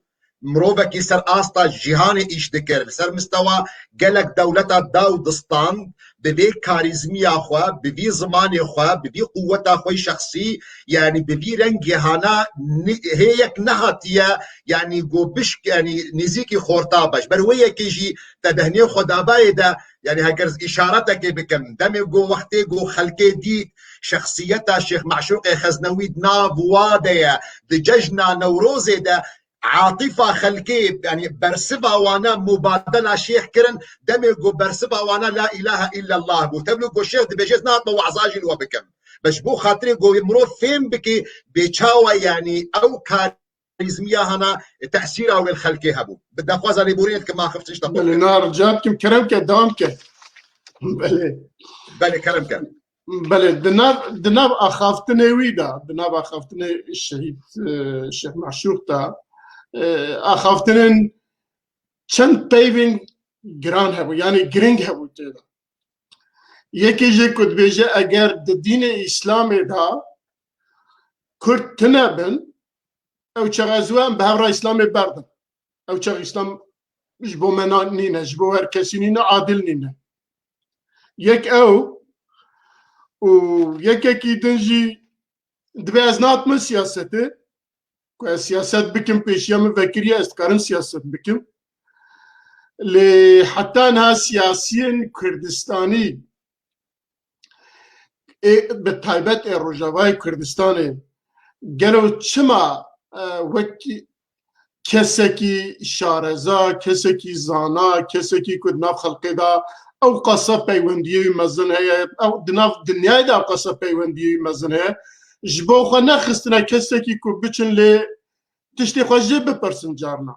Mirovekî ser asta cîhanê îş dikir, li ser mistewa gelek dewleta da û distan, bi vê karîzmiya xwe, bi vî zimanê xwe, bi vî quweta xwe yî şexsî, yanî bi vî rengê hana ni- hê yek nehatiye, yanî go bişk, yanî nêzîkî xorta be. Ji ber wê yekê jî te behnê xwe dabayê de, yanî heger ez îşaretekê bikim, demê go wextê go xelkê dît şexsiyeta Şêx Meşûqê Xeznewî di nav wa de ye, di cejna Newrozê de, atîfa xelkê, yanî bersiva wane mubadela şêx kirin, demê go bersiva wane la îlahe îllallah bû. Tevlî go şêx dibêje ez nehatime weza jî li we bikim. Bes ji bo xatirê go mirov fêm bike bê çawa yanî ew kar karîzmiya hana tesîra wê li xelkê hebû. Bi daxwaza lêborînê dikim axiftin ji te. Belê, na rica dikim, kerem ke, dewam ke. Belê. Belê, kerem ke. Belê, di nav, di nav axaftinê wî de, di nav axaftinê şehîd, e, Şêx Meşûq de, e, axaftinên çend peyvên giran hebû, yanî giring hebû tê de. Yekê jê ku dibêje eger di dînê Îslamê de Kurd tune bin, ew çax ez û em bi hev re Îslamê berdin. Ew çax Îslam ji bo me na- nîne, ji bo her kesî nîne, adil nîne. Yek ew û yekekî din jî dibê ez nehatime siyasetê, ku ez siyaset bikim, pêşiya min vekiriye, ez dikarim siyaset bikim. Lê heta niha siyasiyên Kurdistanî ê, bi taybet ê Rojavayê Kurdistanê gelo çima, e, wek kesekî şareza, kesekî zana, kesekî ku di nav xelkê de ew qasa peywendiyê wî mezin heye, ew di nav dinyayê de ew qasa peywendiyê wî mezin heye, ji bo xwe nexistine kesekî ku biçin lê tiştê xwe jê bipirsin carna.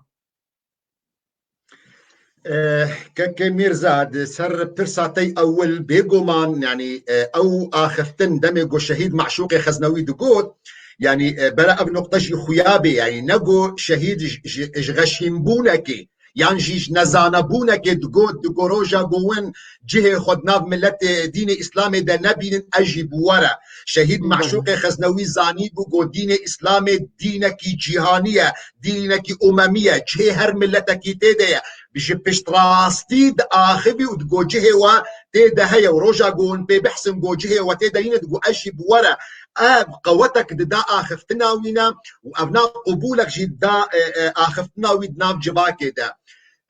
Eh, Kekê Mîrza, di ser pirsa te ewil bêguman, yanî, eh, ew axiftin demê ku şehîd Meşûqê Xeznewî digot, yanî, eh, bera ev nuqte jî xuya bê, yanî ne ku şehîd ji, ji, ji xeşînbûnekê yan jî ji nezanebûnekê digot, digot roja ku win cihê xwe di nav miletê dînê Îslamê de nebînin, ez jî bi we re. Şehîd Meşûqê Xeznewî zanîbû ku dînê Îslamê dînekî cîhanî ye, dînekî umemî ye, cihê her miletekî tê de ye. Ji piştrastî diaxivî û digot cihê we tê de heye û roja ku hûn pê bihsin ku cihê we tê de nîne, digot ez jî bi we re. Ev qewetek dida axiftina wî ne û ev na qubûlek jî dida, e, e, axiftina wî di nav civakê de.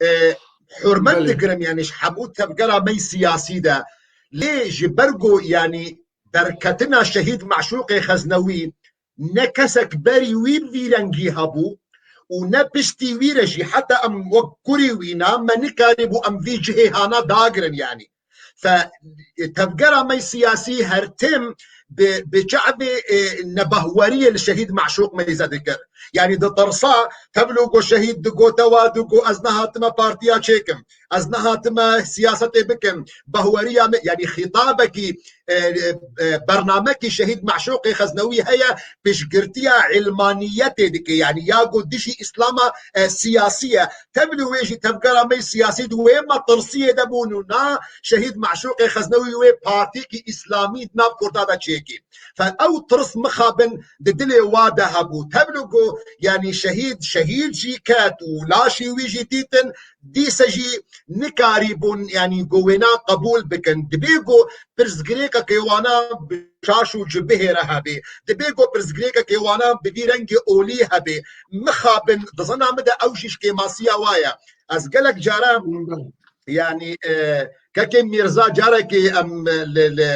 E, hurmet Belê. digirim, yanî ji hemû tevgera me yî siyasî de. Lê ji ber ku, yanî derketina şehîd Meşûqê Xeznewî ne kesek berî wî bi vî rengî hebû û ne piştî wî re jî heta em wek kurî wî ne me nikarîbû em vî cihê hana dagirin, yanî. Fe, tevgera me siyasî her tim bi, bi çavê, e, nebehweriyê li Şehîd Meşûq meyze dikir. Yanî ditirsa, tevlo ku Şehîd digote wa digo ez nehatime partiya çêkim. Ez nehatime siyasetê bikim. Behweriya me, yanî xîtabekî, e, e, e, bernamekî Şehîd Meşûqê Xeznewî heye, piştgirtiya ilmaniyetê dike. Yanî ya ku dijî Îslama, e, siyasî ye. Tevlî wê jî tevgera me yê siyasî di wê metirsiyê de bûn û na Şehîd Meşûqê Xeznewî wê partîkî Îslamî di nav Kurda de çêkî. Fe ew tirs mixabin di dilê wa de hebû. Tevlî ku, yanî şehîd, şehîd jî ket û laşî wî jî dîtin, dîse jî nikarîbûn, yanî ku wêna qebûl bikin. Dibê ku pirsgirêkekê wana bi şaş û cibihê re hebe. Dibê ku pirsgirêkekê wana bi vî rengê olî hebe. Mixabin, di zana min de ew jî ji kêmasiya wa ye. Ez gelek caran, yanî, e, kekê Mîrza carekê em li, li,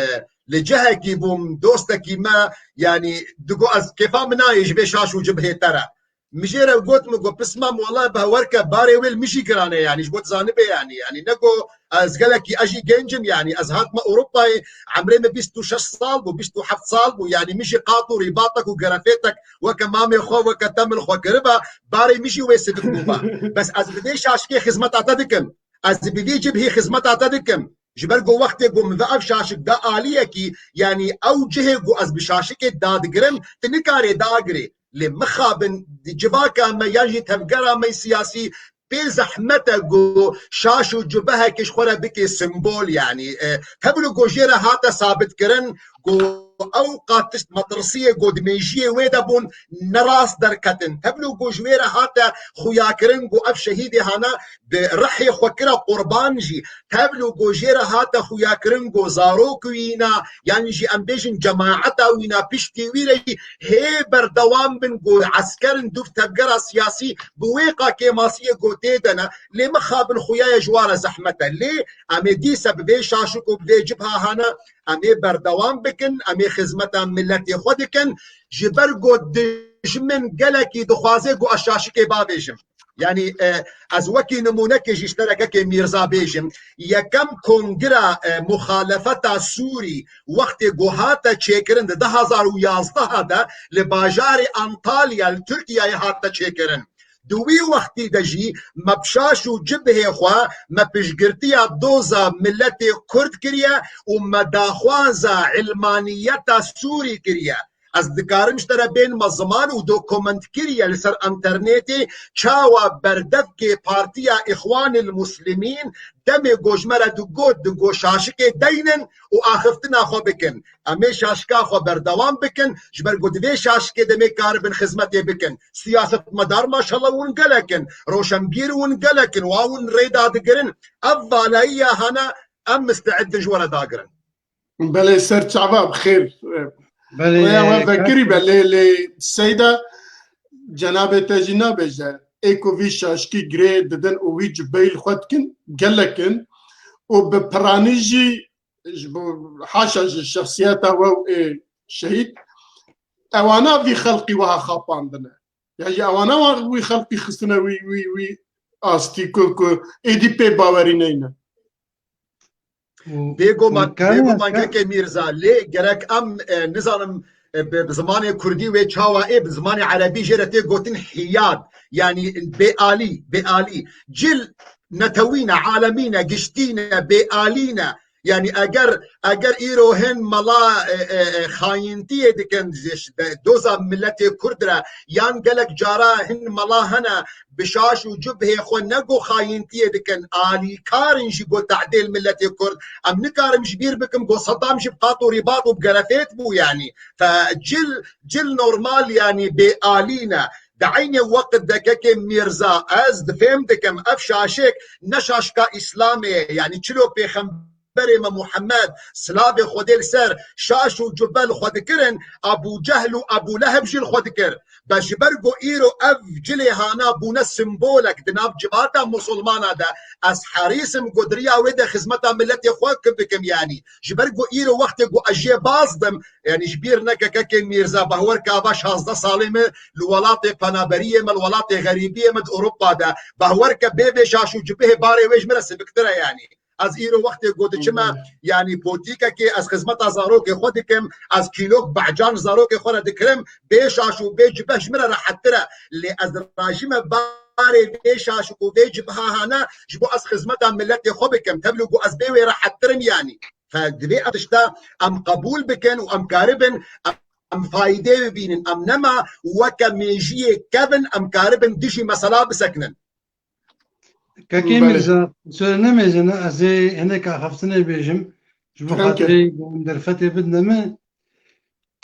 li cihekî bûm, dostekî me, yanî, digo ez kêfa min nayê ji vê şaş û cibihê te re. Min jê re got, min got, pismam, wela behwer ke, barê wê li min jî giran e, yanî, ji bo tu zanibe, yanî, yanî, ne got, ez gelekî, ez jî genc im, yanî, ez hatime Ewropayê, emrê min bîst û şeş sal bû, bîst û heft sal bû, yanî, min jî qat û rîbatek û gerefêtek weke mamê xwe, weke te min xwe kiriba, barê min jî wê sidik bûba. Bes ez bi vê şaşikê xizmeta te dikim. Ez bi vî cibhî xizmeta te dikim. Ji ber ku wextê ku min ve ev şaşik da aliyekî, yanî ew cihê ku ez bi şaşikê dadigirim, tu nikarê dagirê. Lê mixabin di civaka me yan jî tevgera me siyasî pê zehmet e ku şaş û cubehekê ji xwe re bike simbol, yanî, e, tevlî ku jê re hate sabitkirin ku ew qat tişt metirsiyê ku di mêjiyê wê de bûn ne rast derketin. Tevlî ku ji wê re hate xuyakirin ku ev şehîdê hana bi rihê xwe kira qurban jî. Tevlî ku jê re hate xuyakirin ku zarok wîna, yanî jî em bêjin cemaeta wîna piştî wî re jî hê berdewam bin ku esker in dûv tevgera siyasî bi wê qa kêmasiyê ku tê de ne. Lê mixabin xuya ye ji wa re zehmet e. Lê em ê dîse bi vê şaşik û bi vê cibha hane, em ê berdewam bikin, em ê xizmeta miletê xwe dikin. Ji ber ku dijmin gelekî dixwaze ku ez şaşikê bavêjim. Yanî, e, ez wekî nimûnekê jî ji te re kekê Mîrza bêjim. Yekem kongira, e, muxalefeta Sûrî wextê ku hate çêkirin di du hazar û yazdeh de li bajarê Antalya li Tirkiyeyê hate çêkirin. Di wî wextî de jî me bi şaş û cibhê xwe me piştgirtiya doza miletê Kurd kiriye û me daxwaza ilmaniyeta Sûrî kiriye. Ez dikarim ji te re bênime ziman û dokument kiriye li ser înternetê çawa berdevkê Partiya Îxwanil Muslimîn demê ku ji me re digot, digot şaşikê deynin û axiftina xwe bikin. Em ê şaşika xwe berdewam bikin, ji ber ku di vê şaşikê de em ê karibin xizmetê bikin. Siyasetmedar maşallah hûn gelek in, roşenbîr hûn gelek in, wa hûn rê dadigirin. Ev valayiya hana em misteid in ji we re dagirin. Belê, ser çava bi xêr. Belê, Rêya we vekirî be, lê, lê Seyda, cenabê te jî nabêje, ê ku vî şaşkî girê didin û wî cibeyî li xwe dikin, gelek in û bi piranî jî ji bo haşa ji şexsiyeta we û ê şehîd, ewana vî xelqî wiha xapandine. Ya jî ewana wa wî xelqî xistine wî, wî, wî astî ku, ku êdî pê bawerî neyne. Bêguman, bêguman kekê Mîrza, lê gerek em, e, nizanim, e, bi, bi zimanê kurdî wê çawa ê, bi zimanê erebî jê re tê gotin hiyad. Yanî bêalî, bêalî. Cil netewî ne, alemî ne, giştî ne, bêalî ne. Yanî eger, eger îro hin mela, e, e, e, xayintiyê dikin ji, ji de, doza miletê Kurd re, yan gelek cara hin mela hene, bi şaş û cubhê xwe ne ku xayintiyê dikin, alîkar in jî ku tehdê li miletê Kurd. Em nikarim ji bîr bikim ku Sedam jî bi qat û rîbat û bi gerefêt bû, yanî. Fe cil, cil normal, yanî bêalî ne. Di eynê weqt de kekê Mîrza, ez difêm dikim, ev şaşik ne şaşika Îslamê ye, yanî çilo pêxemberê me Muhammed, silavê Xwedê li ser, şaş û cubbe li xwe dikirin, Ebû Cehl û Ebû Leheb jî li xwe dikir. Be ji ber ku îro ev cilê hana bûne simbolek di nav civata musulmana de, ez herîs im ku di riya wê de xizmeta miletê xwe ki bikim, yanî. Ji ber ku îro wextê ku ez jê baz dim, yanî ji bîr neke kekê Mîrza, bahwer ke ava şazdeh salê me li welatê penaberiyê me, li welatê xerîbiyê me di Ewropa de, bahwer ke bê vê şaş û cibihê barê wê ji min re siviktir e, yanî. Ez îro wextê ku diçime, yanî potîkekê, ez xizmeta zarokê xwe dikim, ez kîlok behcan zarokê xwe re dikirim, bê şaş û bê cibeh ji min re rehettir e. Lê ez rajime barê vê şaş û vê cibeha hane, ji bo ez xizmeta miletê xwe bikim. Tevlî ku ez bê wê rehettir im, yanî. Fe divê ev tişta em qebûl bikin û em karibin, em faydê bibînin. Em nema weke mêjiyê kevin, em karibin dijî mesela bisekinin. Kekê Belê. Mîrza, sore nemêzene, ez ê hinek axaftinê bêjim. Ji bo Kekê. Xatirê hûn derfetê bidine min.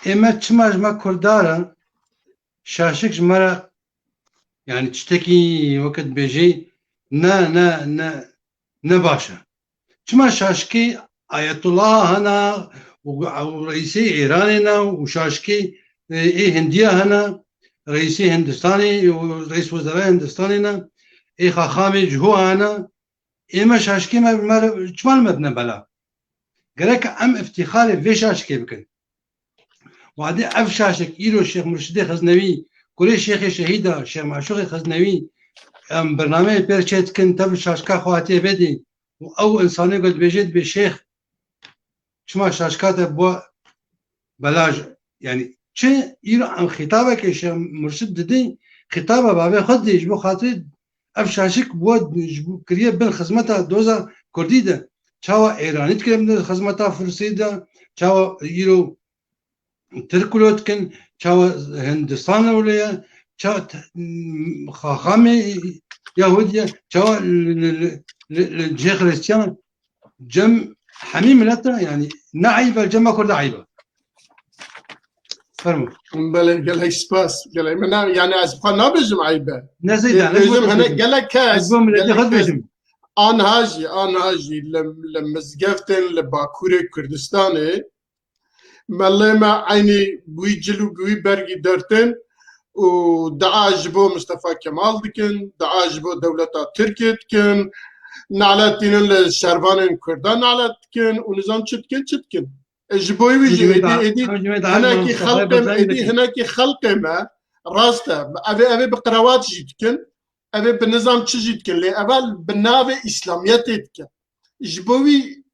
Ê me çima ji me Kurda re şaşik ji me re, yanî tiştekî wekî dibêjî ne, ne, ne, ne baş e. Çima şaşkî Ayetullah hene û, û reîsê Îranê ne û şaşkî, e, ê Hindiya hene, reîsê Hindistanê û reîs wezerayê Hindistanê ne, ê xaxamê Cihû hene, ê me şaşkî me, me, çima li me dine bela? Gerek em îftîxarê vê şaşkê bikin. Wadê ev şaşek îro Şêx Murşidê Xeznewî, kurê Şêxê Şehîda, Şêx Meşûxê Xeznewî, em bernameyê pê çê dikin, tev şaşka xwe hatiye vê dî. Û ew insanê ku dibêje, dibê Şêx, çima şaşka te bû belaj? Yanî çi îro em xîtabekê Şêx Murşid didî, xîtaba bavê xwe didî, ji bo xatirê ev şaşik bû, ji bo kiriye bin xizmeta doza Kurdî de. Çawa Êranî dikire bin xizmeta Firsî de, çawa îro Tirk wilo dikin, çawa Hindistan wilo ye, ça-, xaxamê Yahûdî ye, çawa li, li, li, li, li cihê Xiristiyan, cem hemî mileta, yanî ne eyb e, cema Kurda eyb e. Fermo. Belê, gelek spas. Gelek min, yanî ez xwe nabêjim eyb e. Ne zeyda, Dê-, ne bêjim zeyda hene bêjim. Gelek kes, Ez bo miletê gelek xwe kes. Bêjim. Anha jî, anha jî li, li mizgeftên li Bakurê Kurdistanê, Melê me eynî bi wî cil û bi wî bergî dertin û dua ji bo Mistefa Kemal dikin, dua ji bo dewleta Tirkiyê dikin, nalet tînin li şervanên Kurdan nalet dikin û nizam çi dikin, çi dikin. E, ji bo wî jî êdî, êdî hinekî xelqê me, êdî hinekî xelqê me, rast e, ev ê, ev ê bi qerewat jî dikin, ev ê bi nizam çi jî dikin, lê ev ê bi navê Îslamiyetê dikin. Ji bo wî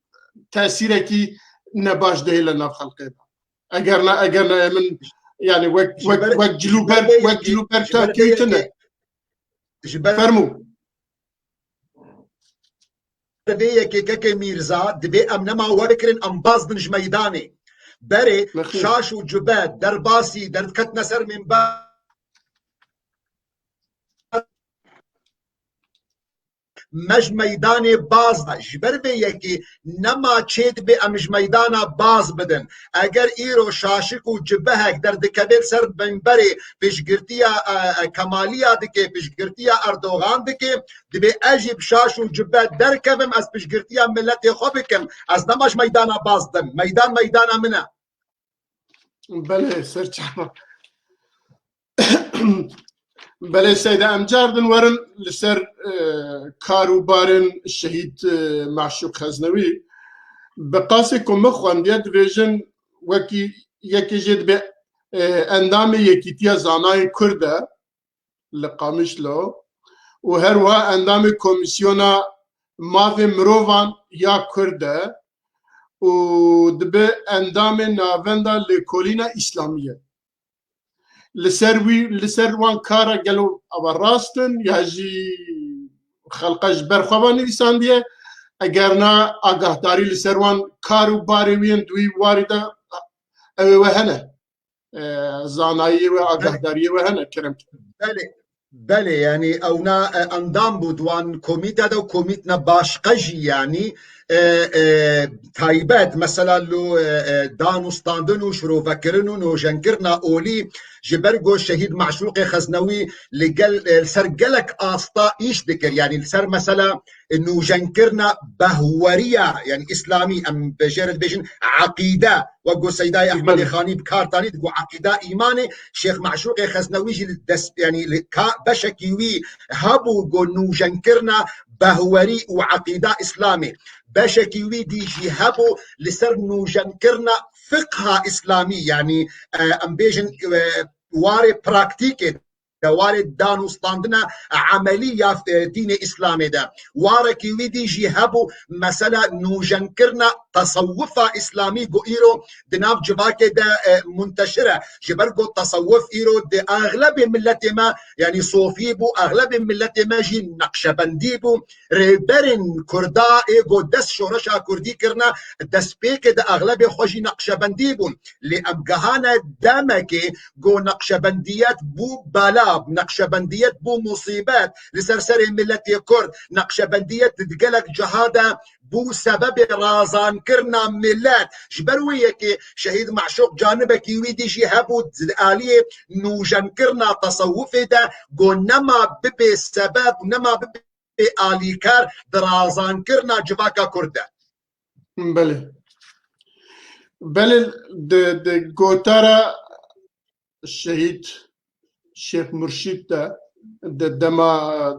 tesîrekî nebaş dihê li nav xelkê de. Eger ne, eger ne, min, yani wek, Ji wek, ber, wek ji ber cilûber, vê wek yekê, cilûber ji ber vê kewtine. Yekê, ji ber Fermû. Vê yekê kekê Mîrza, divê em nema we bikirin, em baz bin ji meydanê. Berê, Nexê. Şaş û Cube, derbasî, derdiketine ser minber. Me ji meydanê baz da. Ji ber vê yekê nema çê dibe em ji meydana baz bidin. Eger îro şaşik û cibehek derdikeve li ser minberê piştgirtiya, e, e, Kemaliya dike, piştgirtiya Erdogan dike, dibe ez jî bi şaş û cibe derkevim, ez piştgirtiya miletê xwe bikim. Ez nema ji meydana baz dim. Meydan meydana min e. Belê, ser çava. Belê Seyda, em cardin werin li ser, e, kar û barên şehîd, e, Maşûq Xeznewî. Bi qasê ku min xwendiye dibêjin wekî yekê jê dibe, e, endamê Yekîtiya Zanayê Kurd e li Qamişlo û her wiha endamê Komîsyona Mavê Mirovan ya Kurd e û dibe endamê Navenda Lêkolîna Îslamî ye. Li ser wî, li ser wan kara gelo ava rast in ya jî xelqa ji ber xwe ve nivîsandiye? Eger na, agahdarî li ser wan kar û barê wî yên di wî warî de ew ê we hene? E, zanayiyê we, agahdariyê we hene? Kerem. Belê, belê, yanî ewna, e, endam bû di wan komîte de û komîtne başqe jî, yanî, e, e, taybet, mesela lo, e, e, dan û standin û şirovekirin û nojenkirina olî ji ber ku şehîd Maşûqê Xeznewî li gel, e, li ser gelek asta îş dikir, yanî li ser mesela nûjenkirina behweriya, yanî îslamî, em bêjêre dibêjin eqîde, wek ku Seydayê Ehmedê Xanî bi kar tanî, digo eqîda îmanê, Şêx Meşûqê Xeznewî jî li dest, yanî li ka, beşekî wî hebû ku nûjenkirina behwerî û eqîda îslamê. Beşekî wî dî jî hebû li ser nûjenkirina fiqha îslamî, yanî, e, em bêjin, e, warê praktîkê warê danûstandina emelî ya, e, dînê Îslamê de. Warekî wî dî jî hebû mesela nûjenkirina tesewufa Îslamî ku îro di nav civakê de, e, munteşir e. Ji ber ku tesewuf îro di exlebê miletê me, yanî sofî bû, exlebê miletê me jî neqşebendî bû. Rêberên Kurda ê ku dest şoreşa Kurdî kirine, destpêkê de exlebê xwe jî neqşebendî bûn. Lê em gehane demekê ku neqşebendiyet bû bela, neqşebendiyet bû musîbet li ser serê miletê Kurd. Neqşebendiyet di gelek ciha de bû sebebê razankirina milet. Ji ber wê yekê Şehîd Maşûq canibekî wî dî jî hebû di aliyê nûjenkirina tesewufê de, ku nema bibê sebeb û nema bibê alîkar di razankirina civaka Kurd de. Belê. Belê, di, di gotara şehîd Şêx Murşîd de, di dema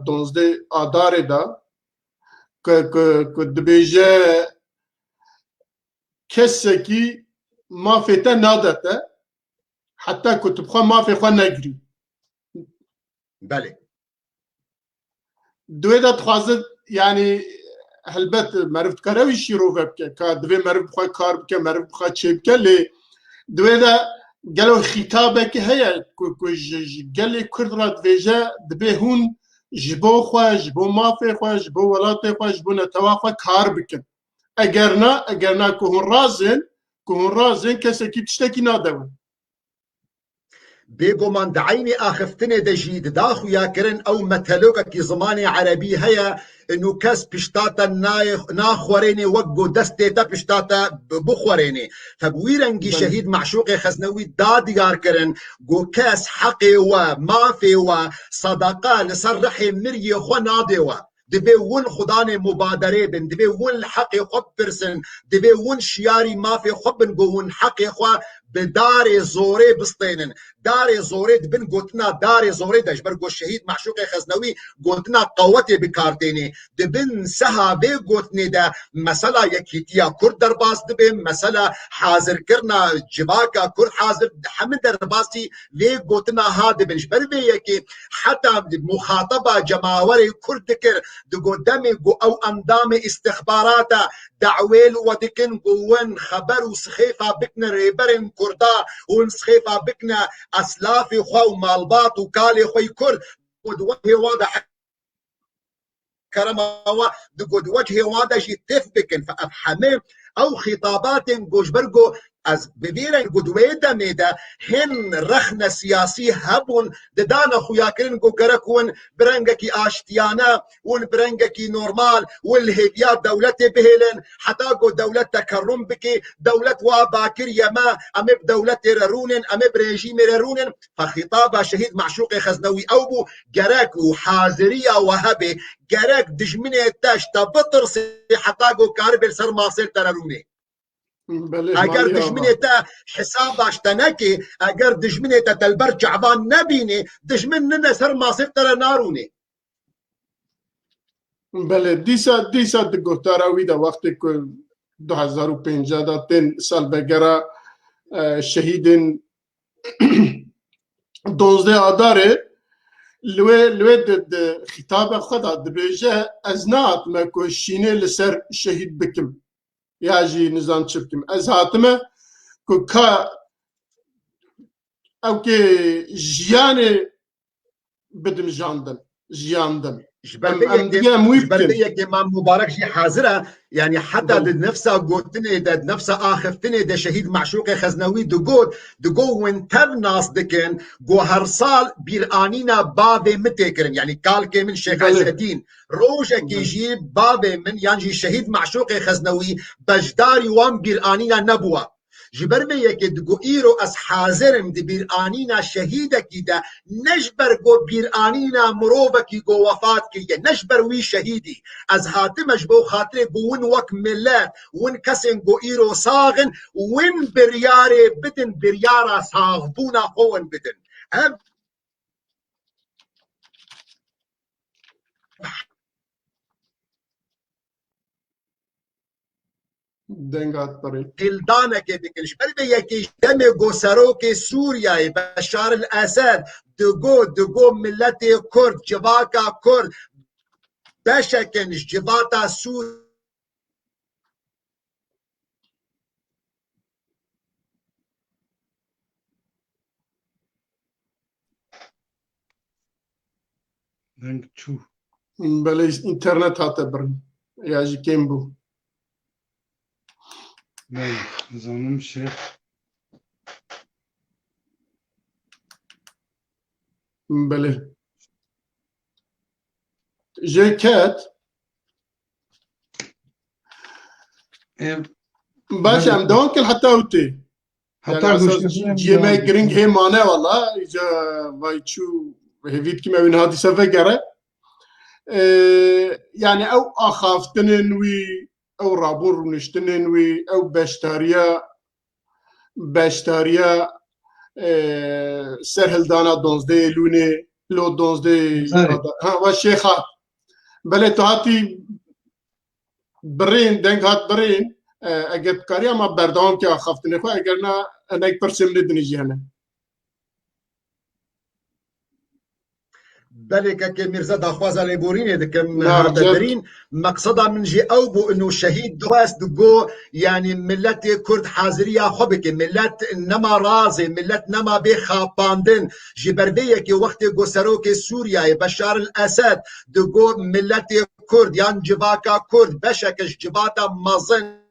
donzdeh Adarê de, ku, ku, ku dibêje, kesekî mafê te nade te, heta ku tu bi xwe mafê xwe negirî. Belê. Di wê de dixwaze, yanî, helbet meriv dikare wî şîrove bike, ka divê meriv bi xwe kar bike, meriv bi xwe çê bike, lê di wê de gelo xîtabekî heye ku, ku ji, ji gelê Kurd re dibêje, dibê hûn ji bo xwe, ji bo mafê xwe, ji bo welatê xwe, ji bo netewa xwe kar bikin. Eger na, eger na ku hûn razên, ku hûn razên, kesekî tiştekî nade we. Bêguman di eynî axiftinê de jî dida xuyakirin ew metelokekî zimanê erebî heye, nû kes pişta te nayê-, naxwerênê wek ku destê te pişta te bi-, bixwerênê. Te bi wî rengî Belê. Şehîd Maşûqê Xeznewî da diyar kirin ku kes heqê we, mafê we, sedeqa li ser rihê miriyê xwe nadê we. Divê win xudanê mubaderê bin, divê win li heqê xwe bipirsin, divê win şiyarî mafê xwe bin ku win heqê xwe bi darê zorê bistênin. Darê zorê di bin gotina darê zorê de, ji ber ku Şehîd Maşûqê Xeznewî gotina qewetê bi kar tênê. Di bin seha vê gotinê de mesela yekîtiya Kurd derbas dibe, mesela hazirkirina civaka Kurd hazir, hemî derbasî vê gotina ha dibin. Ji ber vê yekê heta muxateba cemawerê Kurd dikir, digot demê ku ew endamê îstixbarata dawê li we dikin ku win xeber û sixêfa bikine rêberên Kurda, win sixêfa bikine eslafê xwe û malbat û kalê xwe yî Kurd, ku di we hêwa de kerema we digot wecihê wan de jî têf bikin. Fe ev hemê ew xîtabatên ku ji ber ku ez bi vî reng ku di wê demê de hin rexne siyasî hebûn, didane xuyakirin ku gerek win bi rengekî aştiyane, win bi rengekî normal, win li hêviya dewletê bihêlin, heta ku dewlet tekerrum bike, dewlet wa bakir ye me, em ê bi dewletê re rûnin, em ê bi rejîmê re rûnin. Fe xîtaba Şehîd Maşûqê Xeznewî ew bû, gerek û haziriya we hebe, gerek dijminê te ji te bitirsê heta ku karibê li ser masê li te re rûnê. Belê, Eger malî dijminê ava. Te hesaba ji te neke, eger dijminê te te li ber çavan nebîne, dijmin nine ser masê li te re narûnê. Belê, dîsa, dîsa di guhtara wî de wextê ku du hezar û pêncî de tên salvegera, e, şehîdên dozdeh Adarê, li wê, li wê di, di xîtabe xwe de dibêje, ez nehatime ku şînê li ser şehîd bikim. Ya jî nizam çi bikim. Ez hatime ku ka ew kê jiyanê bidim jandin, jiyandin. Ji ber Em, vê em yekê, digê em wî ji ber bikin. Vê yekê Mam Mubarek jî hazir e. Yanî heta Belê. Di nefsa gotinê de, di nefsa axiftinê de Şehîd Maşûqê Xeznewî digot, digot win tev nas dikin, ku her sal bîranîna bavê min tê kirin. Yanî kalkê min Şêx Belê. Ezedîn. Rojekê Belê. Jî bavê min yan jî Şehîd Maşûqê Xeznewî beşdarî wan bîranîna nebûwa. Ji ber vê yekê digo îro ez hazir im di bîranîna şehîdekî de, ne ji ber ku bîranîna mirovekî ku wefat kiriye, ne ji ber wî şehîdî. Ez hatime ji bo xatirê ku win wek milet, win kesên ku îro sax in, win biryarê bidin, biryara saxbûna xwe win bidin. Ev Deng hat birê. Qildanekê bikin. Ji ber vê yekê demê ku serokê Sûriyeyê Beşar el Esed Digo, digo miletê Kurd, civaka Kurd, beşek in ji civata Sûr. Deng çû. Belê, înternet hate birin. Ya jî kêm bû. Belê, zanim şêx. Belê. Jê ket. Ê, Baş belê. Em devam kin heta ew tê. Heta Yani esas goştê cî-, cîyê me giring hê mane wala. Îca vay çû hêvî dikim ew niha dîsa vegere. Ee, yani ew axaftinên wî, ew rabûn rûniştinên wî, ew beşdariya, beşdariya, ee, serhildana donzdehê Lûnê, lo donzdehê Zarê. Ha, va Şêxa. Belê tu hatî birîn, deng hat birîn, e, eger dikarî ama berdewam ke axaftinê xwe, eger na hinek pirsê min ê dinê jî hene. Belê kekê Mîrza, daxwaza lêborînê dikim, Na, hate rica. Birîn. Meqseda min jî ew bû, ino şehîd dixwest digo, yanî miletê Kurd haziriya xwe bike. Milet nema razê, milet nema bê xapandin. Ji ber vê yekê wextê ku serokê Sûriyeyê Beşar el Esed digo miletê Kurd yan civaka Kurd beşek ji civata mezin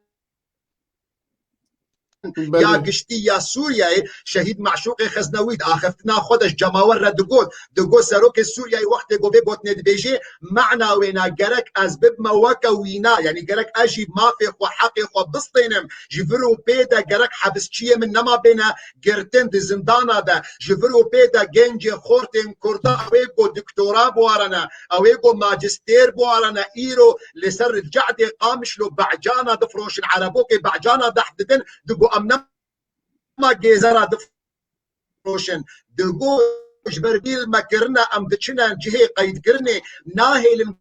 Belê. ya giştî ya Sûriyeyê, şehîd Meşûqê Xeznewî di axiftina xwe de ji cemawer re digot, digot serokê Sûriyeyê wextê ku vê gotinê dibêjê, mana wêna gerek ez bibime weke wîna, yanî gerek ez jî mafê xwe, heqê xwe bistênim, ji vir û pê de gerek hibisçiyê min nema bêne girtin di zindana de, ji vir û pê de gencê xortên Kurda, ew ê ku doktora biwarene, ew ê ku majistêr biwarene, îro li ser Cehdê Qamişlo becana difroşin, erebokê becana deh didin, digo em nema gêzera difroşin. Digo ji ber vî li me kirine, em diçine cihê qeydkirinê, nahêlin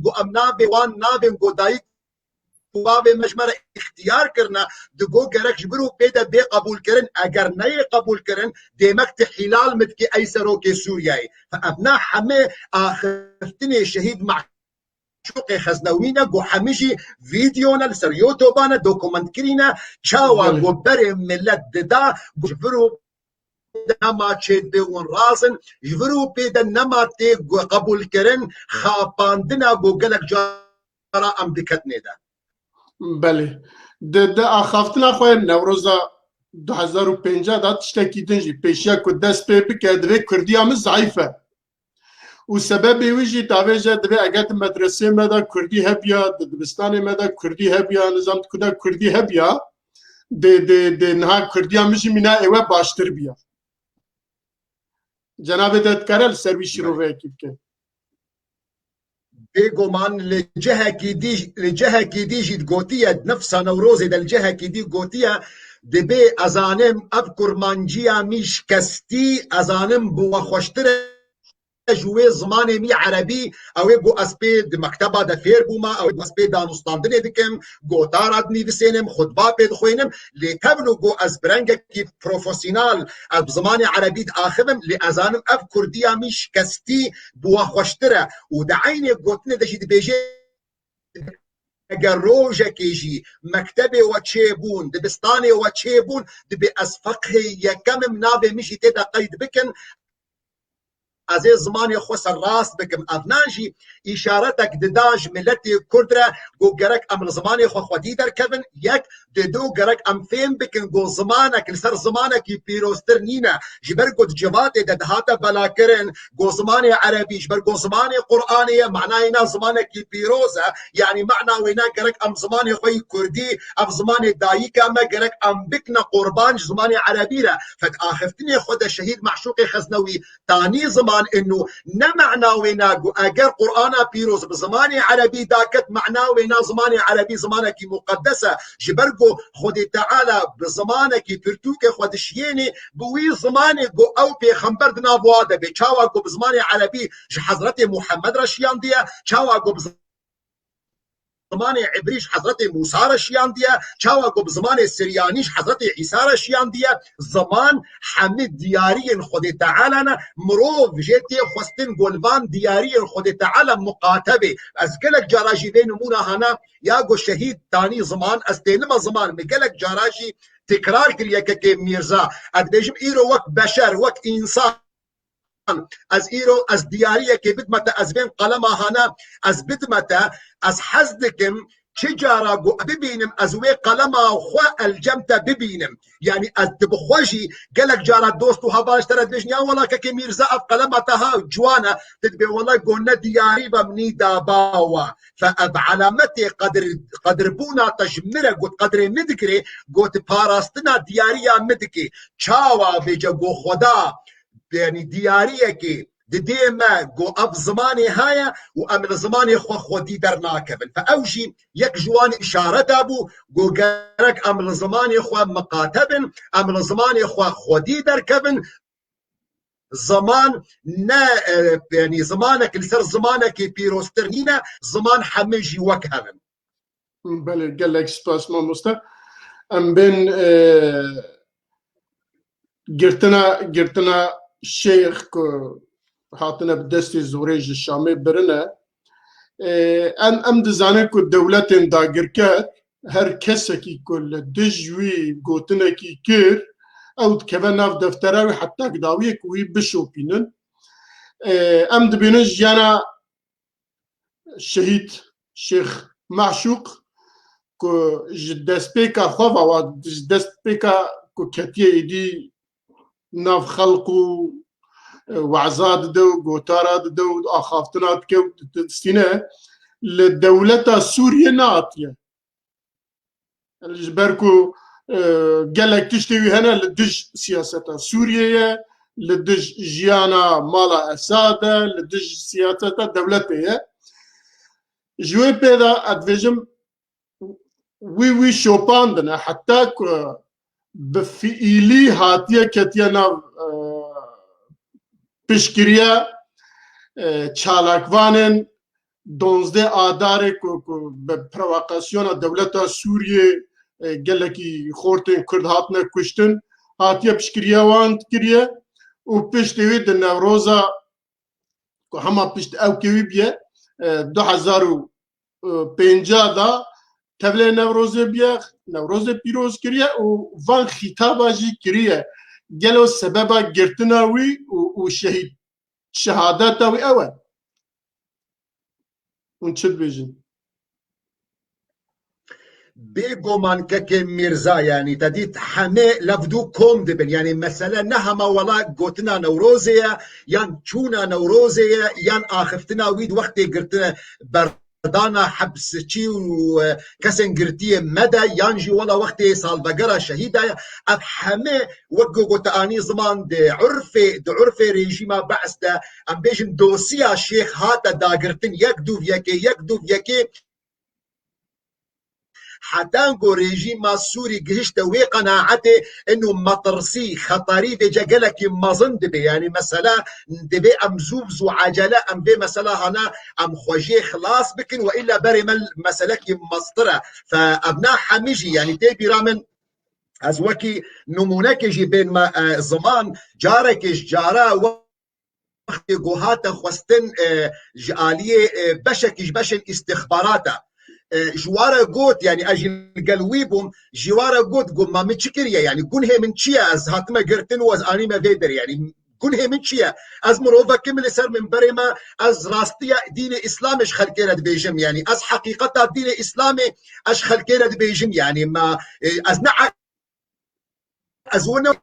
ku em navê wan navên ku dayik û bavê me ji me re îxtiyar kirine, digo gerek ji vir û pê de bê qebûlkirin. Eger neyê qebûlkirin, dêmek tu hîlal min dikî ey serokê Sûriyeyê. Ev ne hemê axiftinê şehîd Meşûqê Xeznewî ne, ku hemî jî vîdeo ne, li ser YouTube ne, dokument kirî ne, çawa Belê. ku berê milet dida, ku ji vir û de nema çêdibê hûn razin, ji vir û pê de nema tê qebûlkirin, xapandina ku gelek cara em diketinê de. Belê. Di, di axaftina xwe yên Newroza du hezar û pêncî de tiştekî din jî pêşiya ku dest pê bike, divê Kurdiya min zeîf e. Û sebebê wî jî davêje divê eger di medresê me de Kurdî hebiya, di dibistanê me de Kurdî hebiya, nizam di ku de Kurdî hebiya, dê, dê, dê niha Kurdiya min jî mîna êwe baştir biya. Cenabê te dikare li ser wî şîroveyekî bike. Bêguman li cihekî dî, li cihekî dî jî gotiye, nifsa Newrozê de li cihekî dî gotiye, dibê ez zanim ev kurmanciya mî şikestî, ez zanim bi we xweştir e ji wê zimanê mî erebî, ew ê ku ez pê di mekteba de fêr bûma, ew ê ku ez pê danûstandinê dikim, gotara dinivîsênim, xutba pê dixwînim, lê tevlo ku ez bi rengekî profesyonel, ez bi zimanê erebî diaxivim, lê ez zanim ev kurdiya mî şikestî bi we xweştir e. Û di eynê gotinê de jî dibêje, eger rojekê jî mektebê we çêbûn, dibistanê we çêbûn, dibê ez feqhê yekem im, navê min jî tê de qeyd bikin, ez ê zimanê xwe serrast bikim. Ev nan jî îşaretek dida ji miletê Kurd re, ku gerek em li zimanê xwe xwedî derkevin, yek, di du gerek em fêm bikin ku zimanek li ser zimanekî pîroztir nîne. Ji ber ku di civatê de dihate belakirin ku zimanê erebî, ji ber ku zimanê Qur'anê ye, manayê na zimanekî pîroz e. Yanî mana wê na gerek em zimanê xwe yî kurdî, ev zimanê dayika me, gerek em bikine qurban ji zimanê erebî re. Fed axiftinê xwe de şehîd Meşûqê Xeznewî tanî ziman inu, ne mana wê na ku eger Qur'ana pîroz bi zimanê erebî daket, mana wê na zimanê erebî zimanekî muqeddes e. Ji ber ku Xwedê Teala bi zimanekî pirtûkê xwe dişiyênê, bi wî zimanê ku ew pêxember di nav wa de bê. Çawa ku bi zimanê erebî ji Hezretê Muhammed re şiyandiye, çawa ku bi zimanê Îbrî ji Hezretê Mûsa re şiyandiye, çawa ku bi zimanê Siryanî ji Hezretê Îsa re şiyandiye, ziman hemî diyariyên Xwedê Teala ne, mirov jê tê xwestin ku li van diyariyên Xwedê Teala muqatebê. Ez gelek cara jî vê nimûna hana, ya ku şehîd tanî ziman, ez tênime ziman, min gelek cara jî tekrar kiriye kekê Mîrza. Ez dibêjim îro wek beşer, wek însan, ez îro, ez diyariyekê bidme te, ez vên qelema hana, ez bidme te, ez hez dikim, çi cara ku bibînim, ez wê qelema xwe elcem te bibînim. Yanî ez, tu bi xwe jî gelek cara dost û heval ji te re dibêjin, ya wela kekê Mîrza, ev qelema te ha ciwan e, tu dibê wela ku ne diyarî ve min î da ba we. Fe ev alametê qedir, qedirbûna te ji min re got, qedrê min digirê, got parastina diyariya min dike. Çawa vêce ku Xweda, yanî diyariyekê didê me ku ev zimanê heye û em li zimanê xwe xwedî dernakevin. Fe ew jî yek ji wan îşareta bû ku gerek em li zimanê xwe miqate bin, em li zimanê xwe xwedî derkevin. Ziman ne, e, yanî zimanek li ser zimanekê pîroztir nîne, ziman hemî jî wek hev in. Belê, gelek spas mamoste. Em bên, e, girtina, girtina şêx ku hatine bi destê zorê ji Şamê birine. E, em, em dizanin ku dewletên dagirker her kesekî ku li dij wî gotinekî kir, ew dikeve nav deftera wî heta ki dawiyê ku wî bişopînin. E, em dibînin jiyana şehîd Şêx Meşûq ku ji destpêka xwe ve, wa ji destpêka ku ketiye êdî nav xelq û, e, weza dide û gotara dide û axaftina dike û distîne, li dewleta Sûriyê neatiye. Ji ber ku, e, gelek tiştê wî hene li dij siyaseta Sûriyê ye, li dij jiyana mala Esad e, li dij siyaseta dewletê ye. Ji wê pê de ez dibêjim, wî, wî şopandine, heta ku bi fiîlî hatiye ketiye nav, e, piştgiriya, e, çalakvanên duwazdeh Adarê ku, ku bi provokasyona dewleta Sûriyê, e, gelekî xortên Kurd hatine kuştin, hatiye piştgiriya wan kiriye û piştî wî di Newroza ku hema pişt ewkê wî bûye, e, du hezar û pêncî de tevlê Newrozê bûye, Newrozê pîroz kiriye û van xîtaba jî kiriye. Gelo sebeba girtina wî û, û şehîd, şehadeta wî ew e? Hûn çi dibêjin? Bêguman kekê Mîrza, yanî te dît hemê levdû kom dibin. Yanî mesele ne hema wela gotina Newrozê ye, yan çûna Newrozê ye, yan axiftina wî di wextê girtine berdana hepsçî û, e, kesên girtiyê me de, yan jî wela wextê salvegera şehîda ye. Ev hemê wek ku te anî ziman di urfê, di urfê rejîma Be's de, em bêjin dosiya şêx hate dagirtin yek dûv yekê, yek dûv yekê, heta ku rejîma Sûrî gihişte wê qenaetê, ino metirsî, xeterî vêce gelekî mezin dibe. Yanî mesela divê em zû bi zû, acele em vê mesela hana em xwe jê xilas bikin we îlla berê me meselekî mestir e. Fe ev ne hemî jî, yanî tê bîra min, ez wekî nimûnekê jî bên me, e, ziman, carekê ji cara wextê ku hate xwestin, e, ji aliyê, e, beşekî ji beşên îstixbarata, e, ji wa re got, yanî ez jî li gel wî bûm, ji wa re got, got, ma min çi kiriye? Yanî gunhê min çi ye? Ez hatime girtin û ez anîme vê derê. Yanî gunhê min çi ye? Ez mirovekim, li ser minberê me ez rastiya dînê Îslamê ji xelkê re dibêjim. Yanî ez heqîqeta dînê Îslamê ez ji xelkê re dibêjim. Yanî me, e, ez ne ez wina,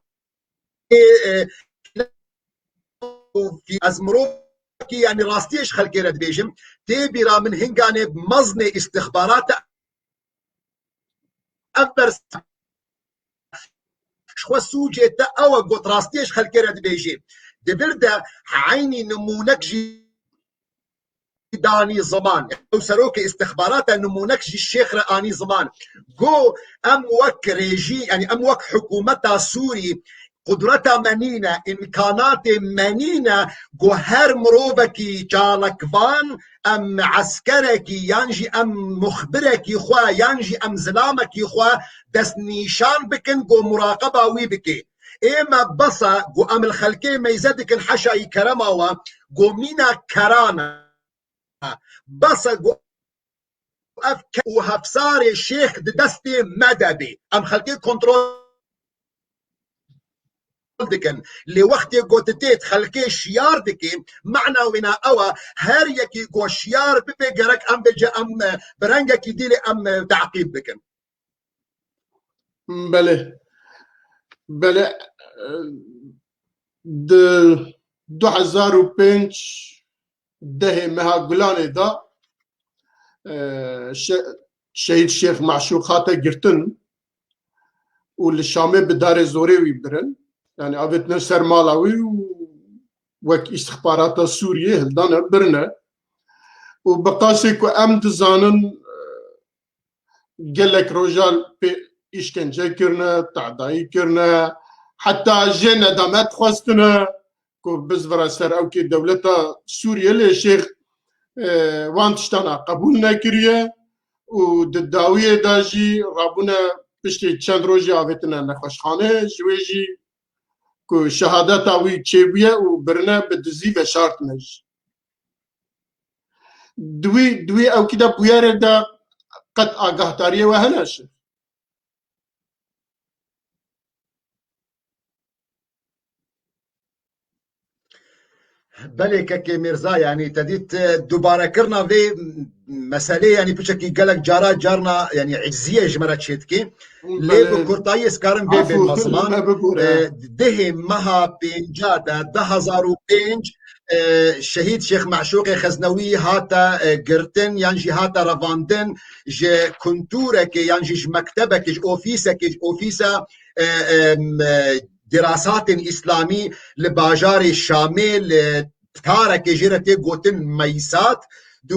e, e, ez mirovekî, yanî rastiyê ji xelkê re dibêjim, tê bîra min hinganê meznê îstixbarata ev bersa ji xwe sûcê te ew e, got rastiyê ji xelkê re dibêjê. Di vir de eynî nimûnek jî danî ziman. Ew serokê îstixbarat e, nimûnek ji şêx re anî ziman. Got, em wek rejî, yanî em wek hikûmeta Sûrî qudreta me nîne, îmkanatê me nîne ku her mirovekî çalakvan em eskerekî yan jî em muxbirekî xwe yan jî em zilamekî xwe destnîşan bikin ku muraqeba wî bike. Ê me bes e ku em li xelkê meyze dikin heşayî kerema we ku mîna keran e. Bes e ku ev ke û hefsarê şêx di destê me de bê. Em xelkê kontrol dikin. Lê wextê ku tu tê xelkê şiyar dikê, mana wêna ew e, her yekî ku şiyar bibe gerek em bêje em, e, bi rengekî dî lê em, e, teqîb bikin. Belê. Belê. Di du hezar û pênc dehê meha Gulanê de, e, şe-, şehîd Şêx Meşûq hate girtin û li Şamê bi darê zorê wî birin. Yani avêtine ser mala wî û wek îstixbarata Sûriyê hildane birine. Û bi qasê ku em dizanin, e, gelek rojan pê îşkence kirine, tehdayî kirine, heta jê nedamet xwestine ku bizvira ser ewkê dewleta Sûriyê lê şêx, e, wan tiştana qebûl nekiriye û di dawiyê de jî rabûne piştî çend rojî avêtine nexweşxane, ji wê jî ku şehadeta wî çêbûye û birine bi dizî veşartine jî. Di wî, di wî ewkî de bûyerê de qet agahdariyê we hene şêx? Belê kekê Mîrza, yanî te dît, e, dubarekirina vê meselê, yanî piçekî gelek cara carna, yanî eciziyê ji me re çêdike. Lê bi kurtayî ez karim vê bênme ziman. E, dehê meha pênca de, du hezar û pênc, e, şehîd Şêx Meşûqê Xeznewî hate, e, girtin yan jî hate revandin ji kuntûrekê yan jî ji mektebekê, ji ofîsekê, ji ofîsa, e, e, dirasatên îslamî li bajarê Şamê, li tarekê jê re tê gotin Meysat. Di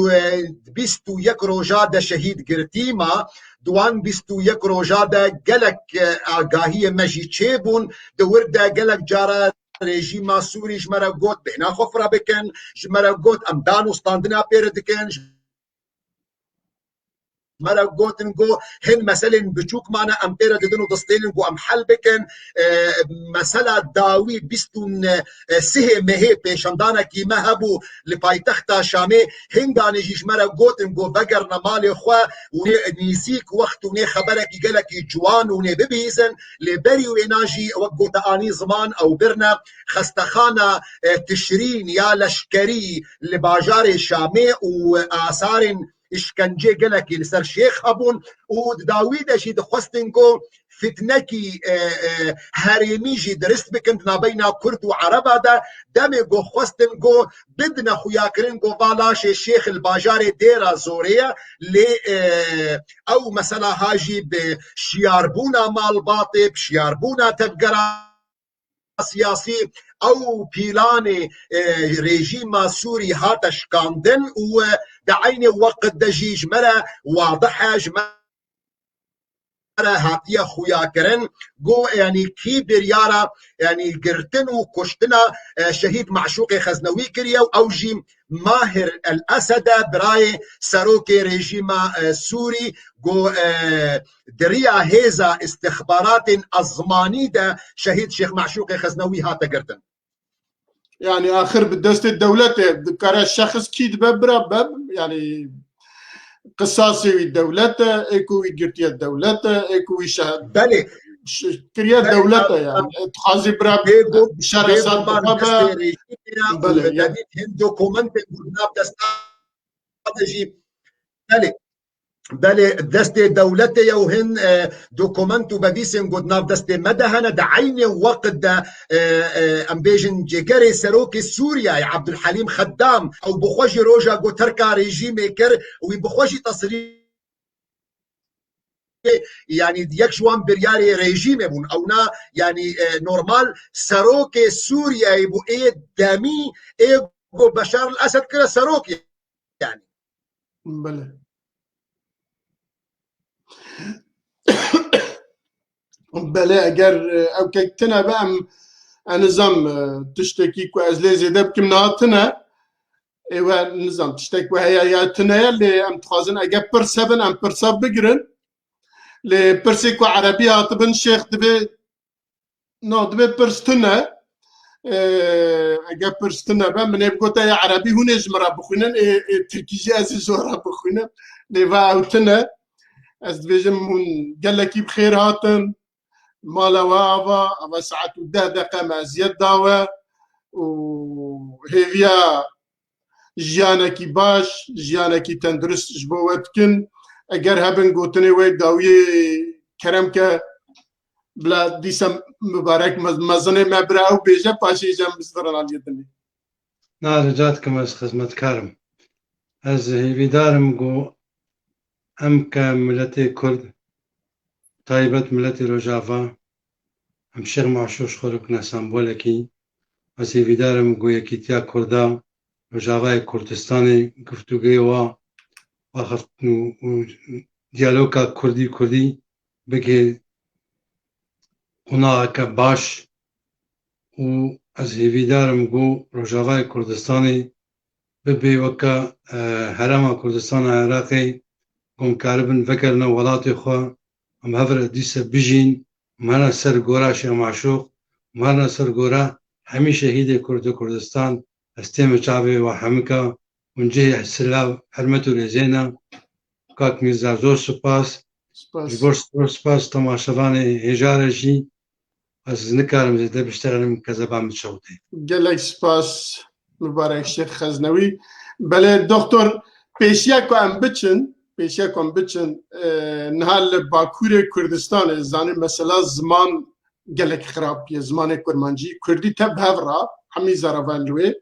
bîst û yek roja de şehîd girtî ma, di wan bîst û yek roja de gelek, e, agahiyê me jî çêbûn. Di wir de gelek cara rejîma Sûrî ji me re got bêhna xwe fira bikin, ji me re got em dan û standina pê re dikin, ji me re gotin ku hin meselên biçûk mane em pê re didin û distênin ku em hel bikin. E, mesela dawî bîst û sihê mehê pêşandanekî me hebû li paytexta Şamê. Hinganê jî ji me re gotin ku vegerine malê xwe û nê nîzîk wext û nê xeberekî gelekî ciwan û nê bibihîzin. Lê berî wêna jî wek gote anî ziman ew birine xestexana, e, Tişrîn ya leşkerî li bajarê Şamê û asarên îşkencê gelekî li ser şêx hebûn û di dawî de jî dixwestin ku fitnekî, e, e, herêmî jî dirist bikin di navbeyna Kurd û Ereba de. Demê ku xwestin ku bidine xuyakirin ku va laşê şêx li bajarê Dêra Zorê ye, lê, e, ew mesela ha jî bi şiyarbûna malbatê, bi şiyarbûna tevgera siyasî, ew pîlanê, e, rejîma Sûrî hate şikandin û, e, di eynê weqt de jî ji me re wadih e, ji me re hatiye xuyakirin, ku, yanî kî biryara, yanî girtin û kuştina, e, şehîd Meşûqê Xeznewî kiriye û ew jî Mahir El Esed e, birayê serokê rejîma, e, Sûrî, ku, e, di riya hêza îstixbaratên ezmanî de şehîd Şêx Meşûqê Xeznewî hate girtin. Yani axir bi destê dewletê dikare şexs kî dibe bira be, yani qisasê wî dewlet e, ê ku wî girtiye dewlet e, ê ku wî şehe-, Belê. ş-, kiriye Belê, dewlet e a, yani. Dixwazî bira bi-, bêguman, bişer hesab bêguman bixe be. Destê rejîmê re û Belê, ya. Dît hin dokumentên ku di nav desta de jî. Belê. Belê, destê dewletê ye û hin, e, dokument û bevîsên ku di nav destê me de hene, di eynê weqt de, e, e, em bêjin cêgerê serokê Sûriyeyê Abdulhelîm Xeddam, ew bi xwe jî roja ku terka rejîmê kir, wî bi xwe jî tesrî yanî yek ji wan biryarê rejîmê bûn. Ewna yanî, e, normal serokê Sûriyeyê bû ê demî ê ku Beşar el Esed kire serok yanî. Belê. Belê, eger, e, ew kek tine be, em, e, nizam, e, tiştekî ku ez lê zêde bikim niha tine. Ê we nizam tiştek we heye ya tine ye, lê em dixwazin eger pirs hebin, em pirsa bigirin. Lê pirsê ku erebî hatibin, şêx, divê, no, divê pirs tune. E, eger pirs tune be, min ê bigote ya erebî hûn ê ji min re bixwînin, ê, ê tirkî jî ez ê ji we re bixwînim. Lê va ew tune. Ez dibêjim hûn gelekî bi xêr hatin. Mala we ava, ava saet û deh deqe me eziyet da we û hêviya jiyanekî baş, jiyanekî tendurist ji bo we dikin. Eger hebin gotinê we dawiyê, kerem ke, bila dîsa mibarek mez-, mezinê me bira ew bêje, paşê jî em bizdirin aliyê dinê. Na, rica dikim, ez xizmetkar im. Ez hêvîdar im ku em ke miletê Kurd, taybet miletê Rojava, em Şêx Maşûq ji xwe re bikine sembolekî. Ez hêvîdar im ku yekîtiya Kurda, Rojavayê Kurdistanê, giftûgê wa, axiftin û, û diyaloga Kurdî Kurdî bike qonaxeke baş û ez hêvîdar im ku Rojavayê Kurdistanê bibe weke, e, Herêma Kurdistana Iraqê, ku em karibin vegerine welatê xwe, em hev re dîse bijîn, em herine ser gora Şêx Maşûq, em herine ser gora hemî şehîdê Kurd û Kurdistan, ez tême çavê we hemika, hûn cihê silav, hermet û rêzê ne. Kak Mîrza, zor spas. Spas. Ji bo zor spas temaşevanê hêja re jî. Ez nikarim zêde biştexilim, kezeba min çewt e. Gelek spas, mibarek Şêx Xeznewî. Belê, doktor, pêşiya ku em biçin, pêşiya ku em biçin, e, niha li Bakurê Kurdistanê, zanî mesela ziman gelek xirab ye, zimanê kurmancî, kurdî te bi hev ra, hemî zaravan li wê.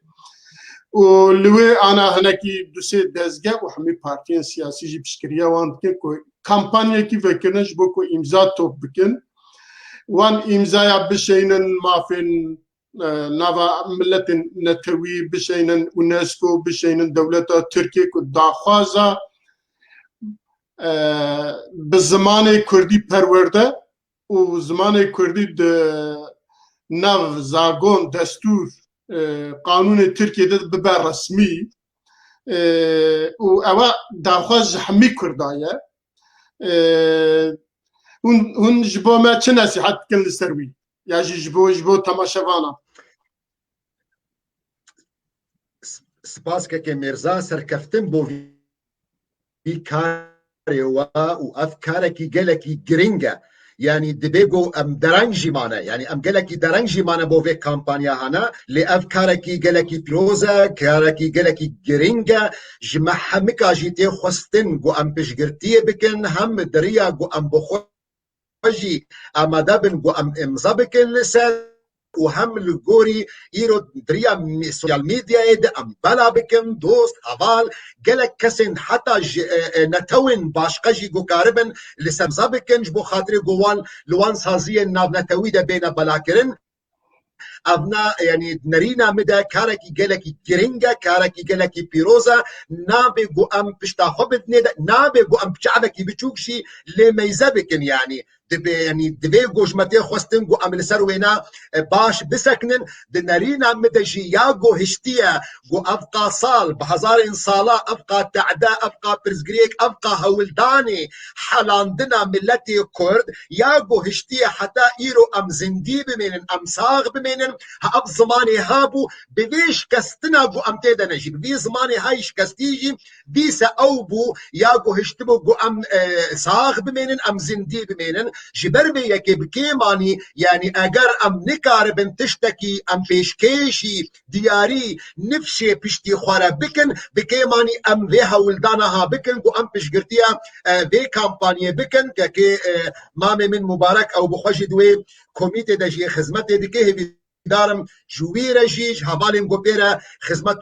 Û li wê ana hinekî du sê dezge û hemî partiyên siyasî jî piştgiriya wan dikin ku kampanyekî vekirine ji bo ku îmza top bikin. Wan îmzaya bişeynin mafên, e, nava miletên netewî, bişeynin UNESCO, bişeynin dewleta Tirkiye ku daxwaza, e, bi zimanê kurdî perwerde û zimanê kurdî di nav zagon, destûr, e, qanûnê Tirkiyê de bibe resmî, e, û ewa daxwaz ji hemî Kurda ye. E, hûn, hûn ji bo me çi nesîhet dikin li ser wî? Ya jî ji bo, ji bo temaşevana? Spas kekê Mêrza, serkeftin bo vî karê we û ev karekî gelekî giring e. Yanî dibê ku em dereng jî mane, yanî em gelekî dereng jî mane bo vê kampanya hane, lê ev karekî gelekî pîroz e, karekî gelekî giring e. Ji me hemika jî tê xwestin ku em piştgirtiyê bikin, hem di riya ku em bi xwe jî amade bin ku em îmza bikin li ser û hem li gorî îro di riya mî-, sosyal medyayê de em bela bikin, dost, heval, gelek kesên heta ji, e, e, netewên başqe jî ku karibin li ser îmza bikin, ji bo xatirê ku wan li wan saziyên navnetewî de bêne belakirin. Ev na, yanî nerîna min de karekî gelekî giring e, karekî gelekî pîroz e. Nabe ku em pişta xwe bidinê de, nabe ku em bi çavekî biçûk jî lê meyze bikin, yanî dibe, yanî divê ku ji me tê xwestin ku em li ser wêna, e, baş bisekinin. Di nerîna min de jî ya ku hiştiye ku ev qa sal, bi hezarên sala, ev qa tehde, ev qa pirsgirêk, ev qa hewldanê helandina miletê Kurd ya ku hiştiye heta îro em zindî bimênin, em sax bimênin, ha ev zimanê ha bû, bi vê şikestina ku em tê de ne jî, bi vî zimanê ha yî şikestî jî dîse ew bû, ya ku hiştibû ku em, e, sax bimênin, em zindî bimênin. Ji ber vê yekê bi kêmanî, yanî eger em nikaribin tiştekî em pêşkêşî diyarî nifşê piştî xwe re bikin, bi kêmanî em vê hewldana ha bikin ku em piştgirtiya, e, vê kampanyê bikin, kekê, e, mamê min Mubarek ew bi xwe jî di wê komîtê de jî xizmetê dike, hêvîdar im ji wî re jî, ji hevalên ku pê re xizmet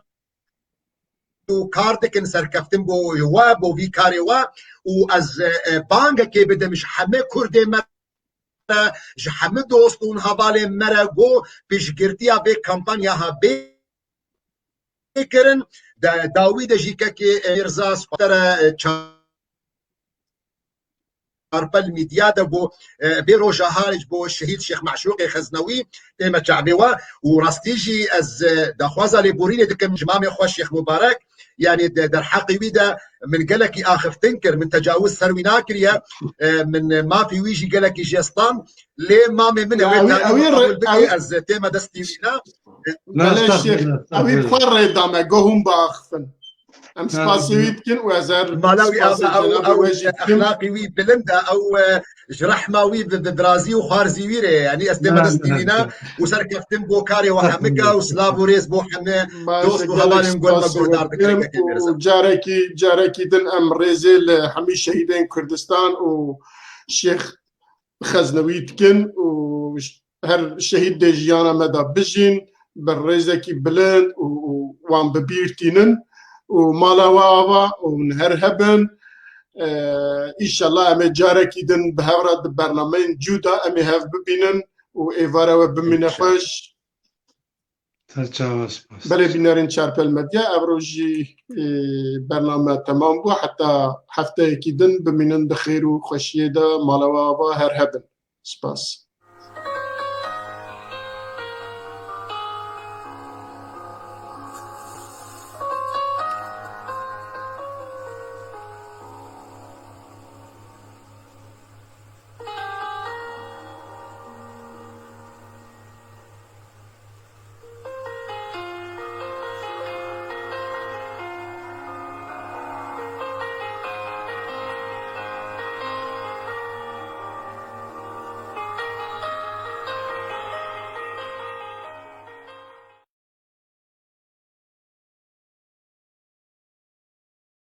û kar dikin, serkeftin bo we, bo vî karê we û ez, e, e, bangekê bidim ji hemî kurdê me re, ji hemî dost û hevalên me re ku piştgirtiya vê kampanya ha bê kirin. De, dawî de jî kekê, e, Mîrza Spa te re, e, ça-, çarpel mîdya de bo, e, vê roja haric bo şehîd Şêx Meşûqê Xeznewî tême çavê we û rastî jî ez, e, daxwaza lêborînê dikim ji mamê xwe Şêx Mubarek, yanî de, derheqê wî de min gelekî axiftin kir, min tecawiz ser wî nakiriye, e, min mafê wî jî gelekî jê stand, lê mamê min e, wê tarî qebûl bike, ez tême destî wî ne. Belê Şêx, ew ê bi xwe rê dame, go hûn biaxifin. Em spasê wî dikin û ez her mala wî ava ew, ew exlaqî wî bilind e, ew, e, ji rehma wî bi, bi birazî û xwarzî wî rê ye. Yanî ez tême destî wî ne û serkeftin bo karê we hemike û silav û rêz bo hemî dost û hevalên gol me guhdar dikin. Carekî, carekî din em rêzê li hemî şehîdên Kurdistan û Şêx Xeznewî dikin û her şehîd dê jiyana me de bijîn, bi rêzekî bilind û, û wan bi bîr tînin û mala we ava û hûn her hebin. E, Înşallah em ê carekî din bi hev re di bernameyên cû de em ê hev bibînin û êvara we bimîne xweş. Ser çava, spas. Belê bînerên Çarpel Medya, evro jî, e, bername temam bû. Heta hefteyekî din bimînin di xêr û xweşiyê de, mala we ava, her hebin. Spas.